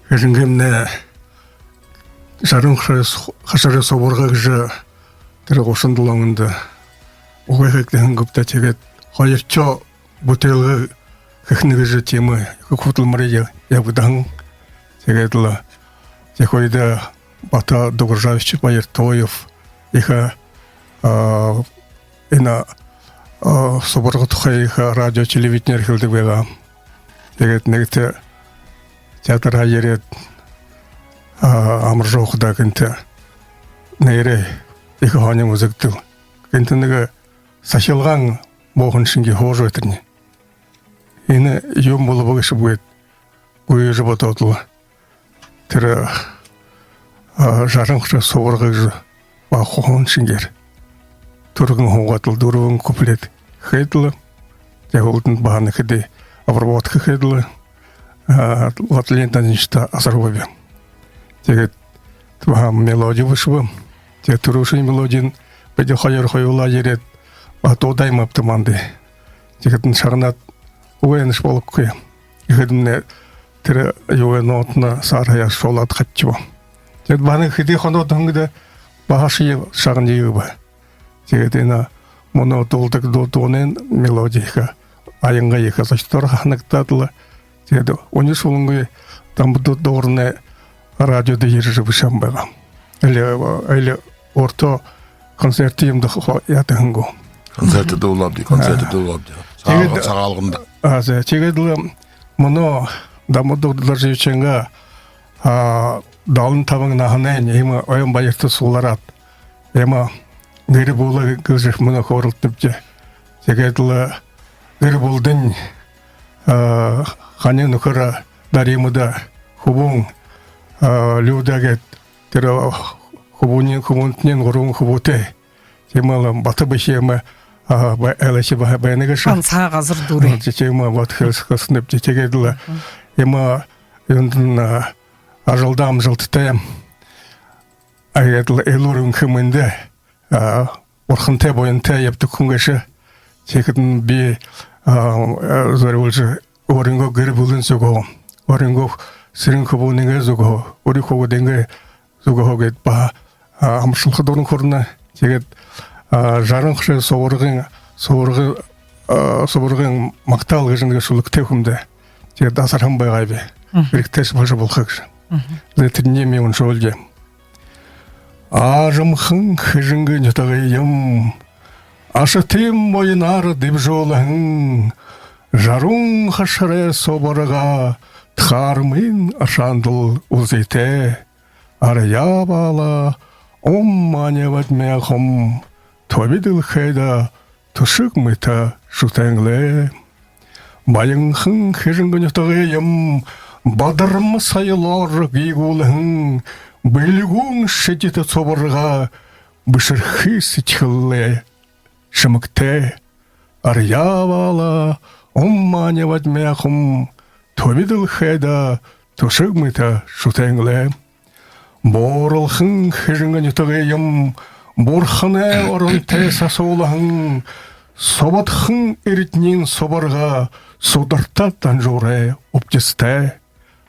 Хэлэнгэймнай «Жаран хашарай с-, хашарай субарга» гэжэ тэрэ гушан долоон ондо угайхаг дэһэн гүб даа. Тиигээд хоёрдохи бүтээлгэ хэхэнэ гэжэ тиимэ хүдэлмэри я-, ябагдаһан. Тиигээд лэ тэрэ үедэ Бата Дугаржапович Баяртуев ехэ, а, энэ, а, субарга тухай ехэ радио, телевидениеэр хэлэдэг байгаа. Тиигээд нэгэтэ театрһаа ерээд, а, амаржа һуухадаа, гэнтэ нээрээ ехэ һонин үзэгдэл. Гэнтэ нэгэ сахилгаан бууһан шэнги һуужа байтарни, энэ юун болобо гээшэб гээд гүйжэ бодоод лэ, тэрэ, а, «Жаран хашарай субарга» гэжэ баһа һуун шэнгеэр түргэн һуугаад лэ, дүрбэн куплет хээд лэ, тэрэ һүүлдэнь баһа нэгэ хэды обработка хээд лэ, а, Владлен Даниловичта асарба би. Тиигээд баһа мелоди бэшэбэ. Тиигээд түрүүшын мелодиин бидэ хоёр хоюулаа ерээд, баһа дуудаа юм ааб даа манда. Тиигээд энэ шагнаад, үгы, энэш болохогүй гэхэдэмнай, тэрэ юугээ нотань саарһаяа шуулаад хадшаба. Тиигээд баһа нэгэ хэды хоноод һэн гээд, баһашье шагная юм бэ. Тиигээд энэ мүнөө дуулдаг ду-, дуунай мелоди ехэ, аянгай ехэ зохидоор һанагдаад лэ. Тиигээд үнишэ болонгүй Дамба-Дугарнай радиодо ерэжэ бэшэһэн байгаа. Али, али өөртөө концерт юумэндэ хо-, яадаг һэн гү. Концерт дуулаабди, концерт дуулаабди. Тиигээд Сагаал-, Сагаалганда. А, зэ, тиигээд лэ мүнөө Дамба-Дугар Доржиевичайнгаа, а, далан табан наһанайнь иимэ ойн баярта суглараад, иимэ гэр бүлэ гэжэ мүнөө хөөрэлдэнэбди. Тиигээд лэ гэр бүлэдэнь, а, хани нүхэр Даримада, хүбүүн, а, Люда гээд, тэрэ хүбүүниинь, хүбүүнтнай гурбан хүбүүтэй. Тиимэл Бата бэшэ иимэ а, ба-, айлшье ба-, байна гээшэ. Ганса газар дүүрээ. Вот, тиимэ, вот, хэлсэхэ һананаб. Тиигээд лэ, иимэ, юундэ, а, ажалдаа амжалтатай. Тиигээд лэ элүүр энхэ мэндэ, а, бурхантай, буянтай ябадаг хүн гээшэ. Тиихэдэнь би, а, а, зорюулжа өөрынгөө гэр бүлын зүгһөө, өөрынгөө сэрэн хүбүүнэйнгээ зүгһөө, үри хүүгэдэйнгээ зүгһөө гээд баһа, а, амаршалха дуран хүрэнэ. Тиигээд, а, жаран хашаа субаргын, субаргын, а, субаргын магтаал гэжэ нэгэ шүлэгтэй хүмдэ. Тиигээд асарһан байгааб. Мгм. Хэрэгтэйшье болжо болохо гэжэ. Мгм. Зэ, тэрэниие мүн уншуулжа. Аажамхан Хэжэнгын нютагайм, ашатайм буянаар дэбжүүлһэн жаран хашарай субарга Тхаармын ашаандал үзэтэй. Арьяа Баала, Ум Маани Бадмэ Хум, түби дэлхэйдэ түшэг мэтэ шүтээн лэ. Баянхан Хэжэнгын нютагайм, бадарма соёлоор гээгүүлһэн, бэлигүүн шэдитэ субарга бэшэрхы сэдьхэлэй шэмэгтэй. Арьяа Баала, Ум Маани Бадмэ Хум, түби дэлхэйдэ түшэг мэтэ шүтээн лэ. Бууралхан Хэжэнгын нютагайм, бурханай оронтой сасуулһан, субадхан эрдэниин субарга сударта данжуурай үбдэсэтэй.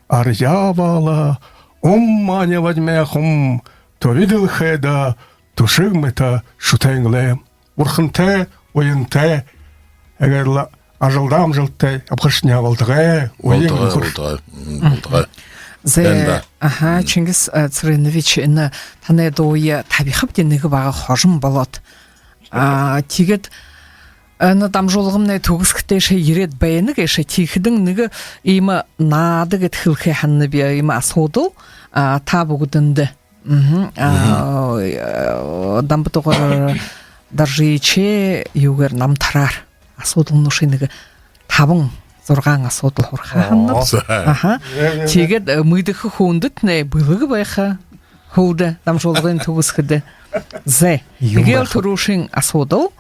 Арьяа Баала, Ум Маани Бадмэ Хум, түби дэлхэйдэ түшэг мэтэ шүтээн лэ. Бурхантай, буянтай, тиигээд лэ ажалдаа амжалтатай ябахашни болтогой. Үеын болтогой, өнгөрхө. Болтогой. Мм, болтогой. Зэ, байна даа. Аха, Чингис, а, Цыренович, энэ танай дууе табихабди, нэгэ бага хожом болоод. А, тиигээд, а, энэ дамжуулгамнай түгэсхэдээшье ерээд байна гээшэ, тиихэдэнь нэгэ иимэ наада гээд хэлэхэ һананаб, иимэ асуудал, а, та бүгэдэндэ. Мгм. А, э, Дамба-Дугар Доржиевич, юугээр, намтараар асуудалнуудые нэгэ табан, зургаан асуудал һурахаа һананаб. Оо. Аха. Тиигээд, э, мэдэхэ хүндэтнай бэлэг байха һүүлдэ, дамжуулгын түгэсхэдэ. Зэ. Юм. Эгээл байха. Түрүүшын асуудал.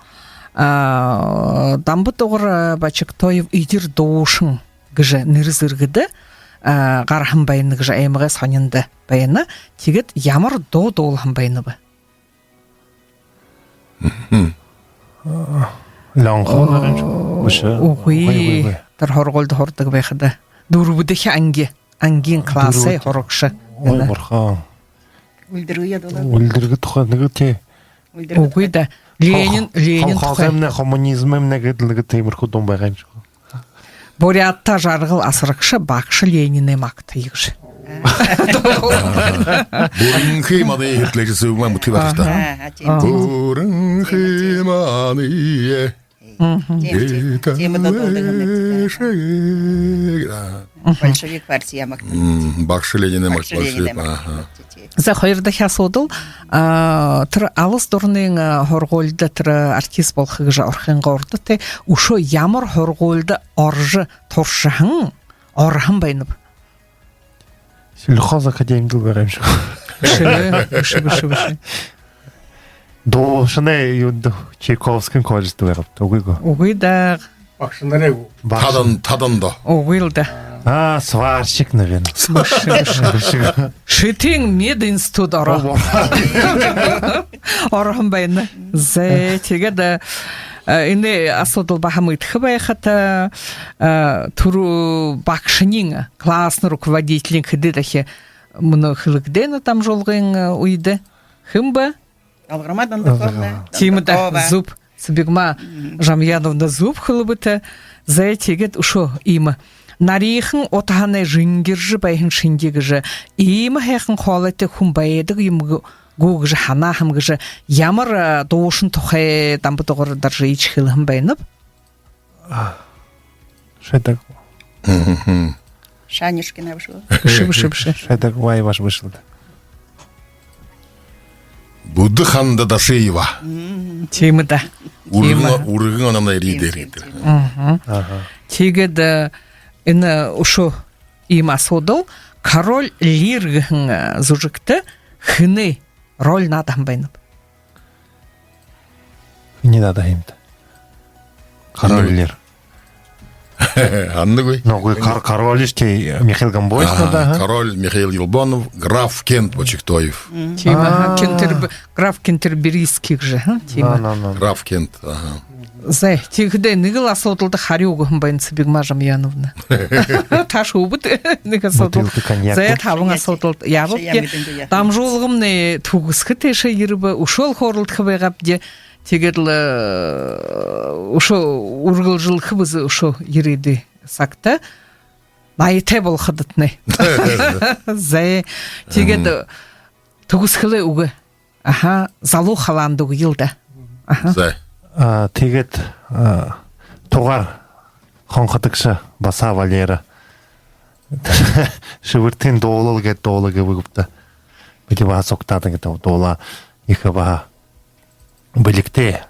А, Дамба-Дугар, э, Бочиктоев «Эдир дуушан» гэжэ нэрэ зэргэдэ, а, гараһан байна гэжэ аймагай һонинда байна. Тиигээд ямар дуу дуулаһан байнаб? Мгм. Лёнхо. Оо, бэшэ. Үгы. Үгы, үгы, үгы. Тэрэ һургуулида һурадаг байхада. Дүрбэдэхи анги, ангиин классай һурагша. Дүрбэдэ. Ой, бурхан. Үльдэргые дуулаа. Үльдэргэ тухай нэгэ тээ. Үльдэргэ тухай. Үгы даа. Ленин, Ленин тухай. Колхозоймнай, коммунизмоймнай гээд лэ нэгэ тиимэрхүү дуун байгаа юм шуу. Буряадта жаргал асарагша багша Ленинэй магтая гэжэ. Бүримхэй маниие хэтэглээжэ, зүб маа, мэтэ баха та. Аха. Аа, тиимэ, тиимэ. Бүримхэй маниие. Мгм. Тиимэ, тиимэ. Тиимэ дуу дуулдаг юм байна. Хэтэглээшээг. Мгм. Большевик партия магтая. Мм, багша Ленинэй магтая. Багша Ленинэй магтая. Аха. За, хоёрдохи асуудал. А, тэрэ Алас Дурнын, а, һургуулида тэрэ артист болохо гэжэ орохынгоо урда тээ үшөө ямар һургуулида орожо туршаһан, ороһон байнаб? Сэлхоз академидэл байгаа юм шуу. Бэшэ, бэшэ, бэшэ, бэшэ. Дуушанай юундэ, Чайковскиин колледждэ байгааб, үгы гү? Үгы даа. Багшанарай гү? Багша. Тадан, тадандаа. Үгы л даа. Аа, сварщик, наверное. Бэшэ, бэшэ. Бэшэ. Шэтын мединститут ороо. О, бо. Ороһон байна. Зэ, тиигээд, э, энэ асуудал баһа мэдэхэ байхат, э, түрүү багшань, классный руководитель хэды дахин мүнөө хэлэгдэнэ дамжуулгын, э, үедэ. Хэн бэ? Алгарма Дондоковна. Дондокова. Тиимэ даа, Дондокова. Зүб. Субигма Жамьяновна, зүб хэлэбэт. Зэ, тиигээд үшөө иимэ. Нариихан утаһанай жэнгиржэ байһан шэнги гэжэ иимэ һайхан хоолойтой хүн байдаг юм гү, гү гэжэ һанаа һэм гэжэ ямар, э, дуушан тухай Дамба-Дугар Доржиевич хэлэһэн байнаб? А, Шойдаг. Мгм. Шанюшкина бэшэ гү? Бэшэ, бэшэ, бэшэ. Шойдагбаева бэшэл даа. Будда-Ханда Дашиева. Мм. Тиимэ даа. Үргэн, тиимэ. Үргэн ономнай эрьедэ, тиимэ, эрьедэ. Тиимэ, тиимэ. Мгм. Аха. Тиигээд, э, энэ үшөө иимэ асуудал. «Король Лир» гэһэн, э, зүжэгтэ хэнэй роль наадаһан байнаб? Хэнэй наадаһан юм даа? Король лэ. Һанаагүй. Нүгөө кор-, король шэ тээ, Михаил Гомбоевич, аха, да, аха. Король Михаил Елбонов, граф Кент Бочиктоев. Тиимэ, аха, Кентерб-, граф Кентерберийский гэжэ, ха? Тиимэ. На, на, на. Граф Кент, аха. Зай, тиихэдээ нэгэл асуудалда харюу үгэһэн байна Цыбигма Жамьяновна. Ташаа үбэд нэгэ асуудал. Бутылка коньяк. Зай, табан асуудалда ябабди. Дамжуулгамнай түгэсхэ тээшээ ерэбэ, үшөөл хөөрэлдэхэ байгаабди. Тиигээд лэ, э, үшөө үргэлжэлхэ бэзэ, үшөө ерээдүй сагта наятай болоходотнай. Зай, тиигээд, э, түгэсхэлэй үгэ. Аха, залуу халаанда үгыл даа. Аха. Зай. А, тиигээд, а, тугаар хонходогшо Баса Валера. Шэбэртын дуулал гээд дуулаа гээбэ гүбта. Бидэ баһа сугтаадаг гэдэг дуулаа. Ехэ баһа бэлигтэй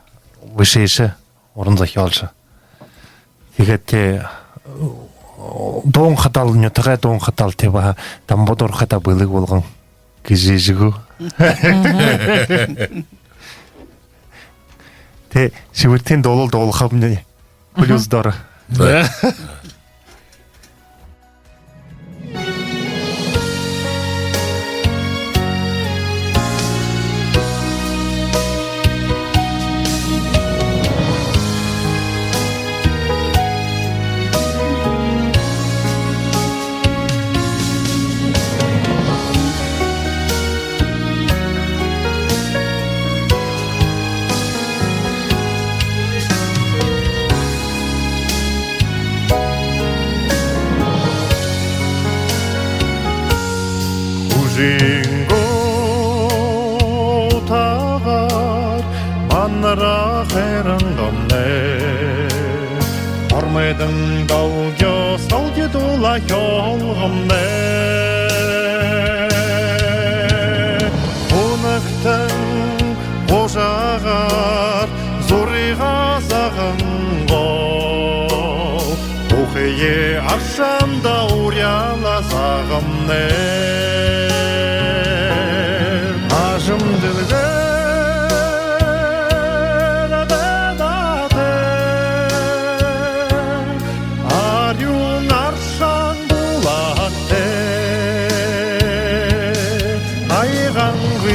бэшээшэ, уран зохёолшо. Тиигээд тээ дуун хадаа, нютагай дуун хадаа тээ баһа дамба дурахада бэлэг болгон гэжэ жэгүү. Тээ Шэбэртын дуулал дуулахамнай. Плюс дор. Зай. Хүжэнгөө утагаар манараа хайрангамнай. Ормойдон долгёо солгидуулаа хёолгомнай. Хунагтан гужаагаар зурыгаа саган гол. Бүхые аршаанда уряалаа сагамнай. Ажам дэлгэр ададаатай. Арюун аршаан булаатай, айгангын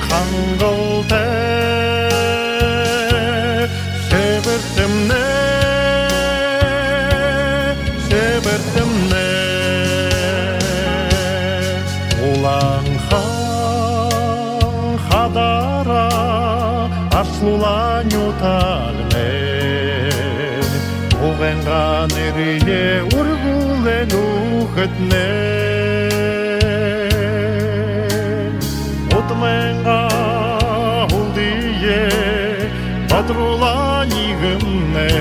хангалтай, Шэбэртэмнай, Шэбэртэмнай. Улаан хаан хадаараа аршуулаа нютагнай. Угайнгаа нэрые үргүүлээ нүхэднай. Удмайнгаа һүлдые бадаруулаа ниигэмнай.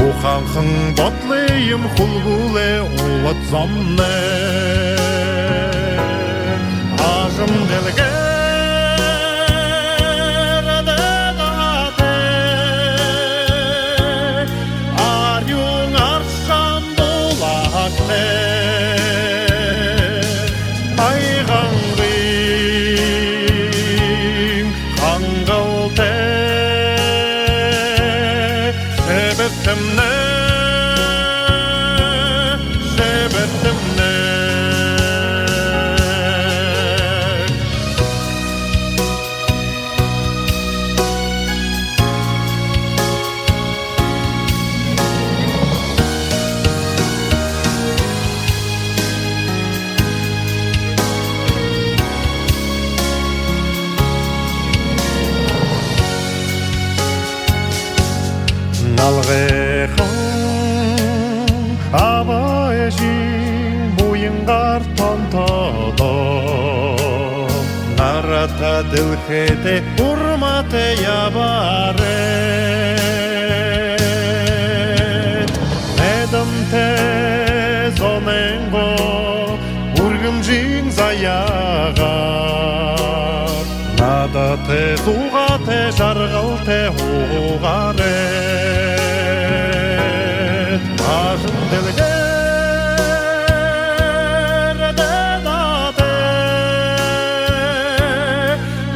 Ухаанхан бодолыем хүлгүүлээ улад зомнай. Ажам дэлгэр ададаатай, арюун аршаан булаатай, айгангын хангалтай, Шэбэртэмнай, Шэбэртэмнай. Налгайхан аба эжын буянгаар тонтодоо. Наратай дэлхэйтэй урматай ябаарайт. Найдамтай зонойнгоо үргэмжын заяагаар, надатай, зугаатай, жаргалтай һуугаарайт. Ажам дэлгэр ададаатай,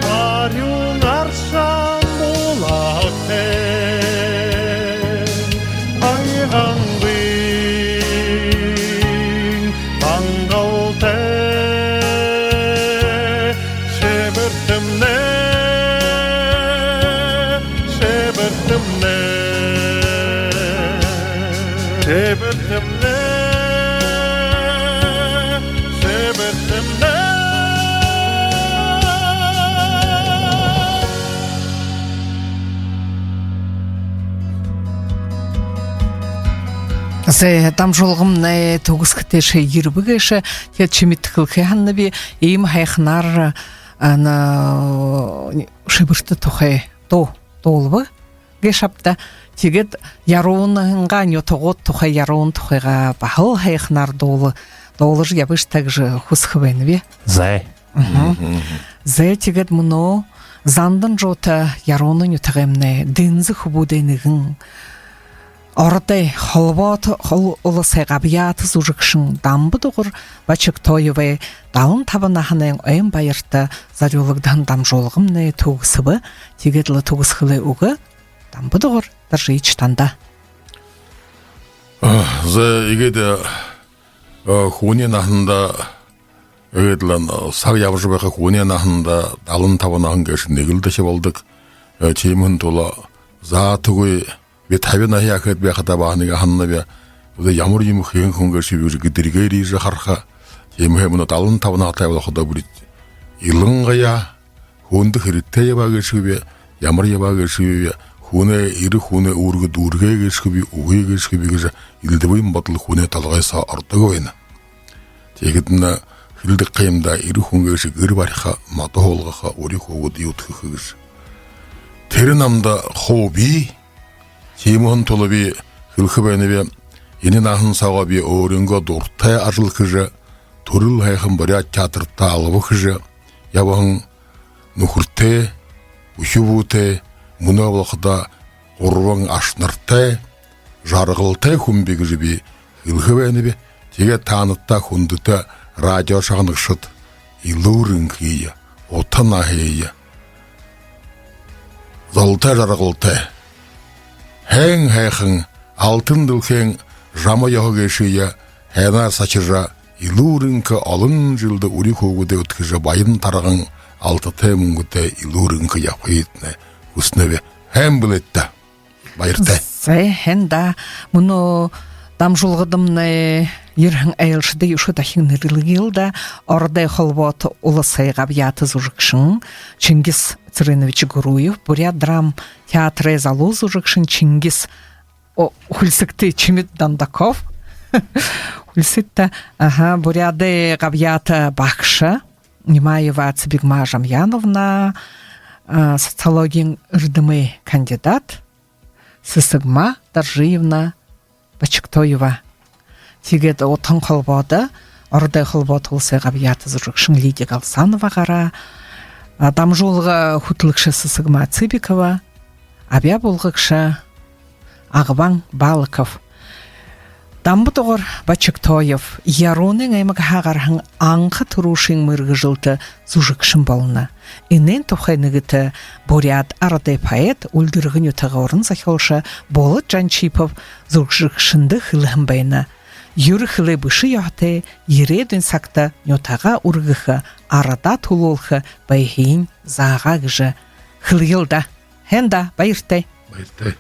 арюун аршаан Зай, дамжуулгамнай түгэсхэтэйшье ерэбэ гээшэ, тиигээд шэмэдхэлхэ һанаби, иимэ һайханаар, а, на, шэбэртэ тухай дуу дуулаба гээшэ ааб даа. Тиигээд Яруунынгаа нютагууд тухай, Яруун тухайгаа баһал һайханаар дуула-, дуулажа ябыш даа гэжэ хүсэхэ байнаби. Зай. Мгм. Зай, тиигээд мүнөө Зандан Жуута, Яруунын нютагаймнай Дэнзэ хүбүүдэй нэгэн, Ородой Холбоото Хол-, Уласай габьяата зүжэгшэн Дамба-Дугар Бачигтоевай далан табан наһанайнь ойн баярта зорюулагдаһан дамжуулгамнай түгэсэбэ. Тиигээд лэ түгэсхэлэй үгэ, Дамба-Дугар Доржиевич, танда. А, зай, иигээд, а, хүнэй наһанда, иигээд лэ, а, саг ябажа байха, хүнэй наһанда далан табан наһан гээшэ нэгэл дахин болодог. Э, тиимэһэн тула, за, тиигээ, би табин наһаяа хээд байхадаа баһа нэгэ һананаби, одоо ямар юумэ хэһэн хүн гээшэбиб гэжэ гэдэргээ эрижэ хараха. Тиимэһээ мүнөө далан табан наһатай болоходоо, бүри илангаяа хүндэ хэрэгтэй ябаа гээшэ гүб, ямар ябаа гээшэ гүб, хүнэй, эрэ хүнэй үүргэ дүүргээ гээшэ гүб, үгы гээшэ гүб гэжэ элдэбын бодол хүнэй толгой соо ородог байна. Тиихэдэнь хэлэдэг юм даа, эрэ хүн гээшэ гэр бариха, модо һуулгаха, үри хүүгэдые үдхэхэ гэжэ. Тэрэ намда хуу бии. Тиимэһэн тула би хэлэхэ байнаби, энэ наһан соогоо би өөрынгөө дуратай ажал хэжэ, түрэл һайхан буряад театрта алба хэжэ ябаһан, нүхэртэй, үхибүүтэй, мүнөө болоходоо гурбан аш наратай, жаргалтай хүмби гэжэ би хэлэхэ байнаби. Тиигээд таанадта, хүндэтэ радио шагнагшад, элүүр энхые, ута наһые, золтой жаргалтай, һайн һайхан алтан дэлхэйн жама ёһо гээшые һайнаар сахижа, элүүр энхэ, олон жэлдэ үри хүүгэдээ үдхэжэ, баян тарган, алтатай мүнгэтэй, элүүр энхэ ябахыетнай хүсэнэби. Һайн бэлэйт даа. Баяртай. Зай, һайн даа. Мүнөө дамжуулгадамнай ерэһэн айлшадые үшөө дахин нэрлэе л даа. Ородой Холбоото Уласай габьяата зүжэгшэн Чингис Цыренович Гуруев, Буряад драм театрай залуу зүжэгшэн Чингис, о, хүлисэгты, Чимит Дондоков. Хүлисэгты, аха, Буряадай габьяата багша Нимаева Цыбигма Жамьяновна, а, социологиин эрдэмэй кандидат Сэсэгма Доржиевна Бачигтоева. Тиигээд Ута-Холбоодо Ородой Холбоото Уласай габьяата зүжэгшэн Лидия Галсанова гараа, а, дамжуулга хүтэлэгшэ Сэсэгма Цыбикова, абяа буулгагша Агбан Балыков. Дамба-Дугар Бачигтоев Яруунын аймагһаа гараһан анха түрүүшын мэргэжэлтэ зүжэгшэн болоно. Энээн тухай нэгэтэ буряад арадай поэт, Үльдэргэ нютагай уран зохёолшо Болот Жанчипов зүжэгшэндэ хэлэһэн байна: «Юрэ хэлээ бэшэ ёһотой, ерээдүйн сагта нютагаа үргэхэ, арадаа түлөөлхэ байһыень заагаа», — гэжэ хэлэел даа. Һайн даа, баяртай. Баяртай.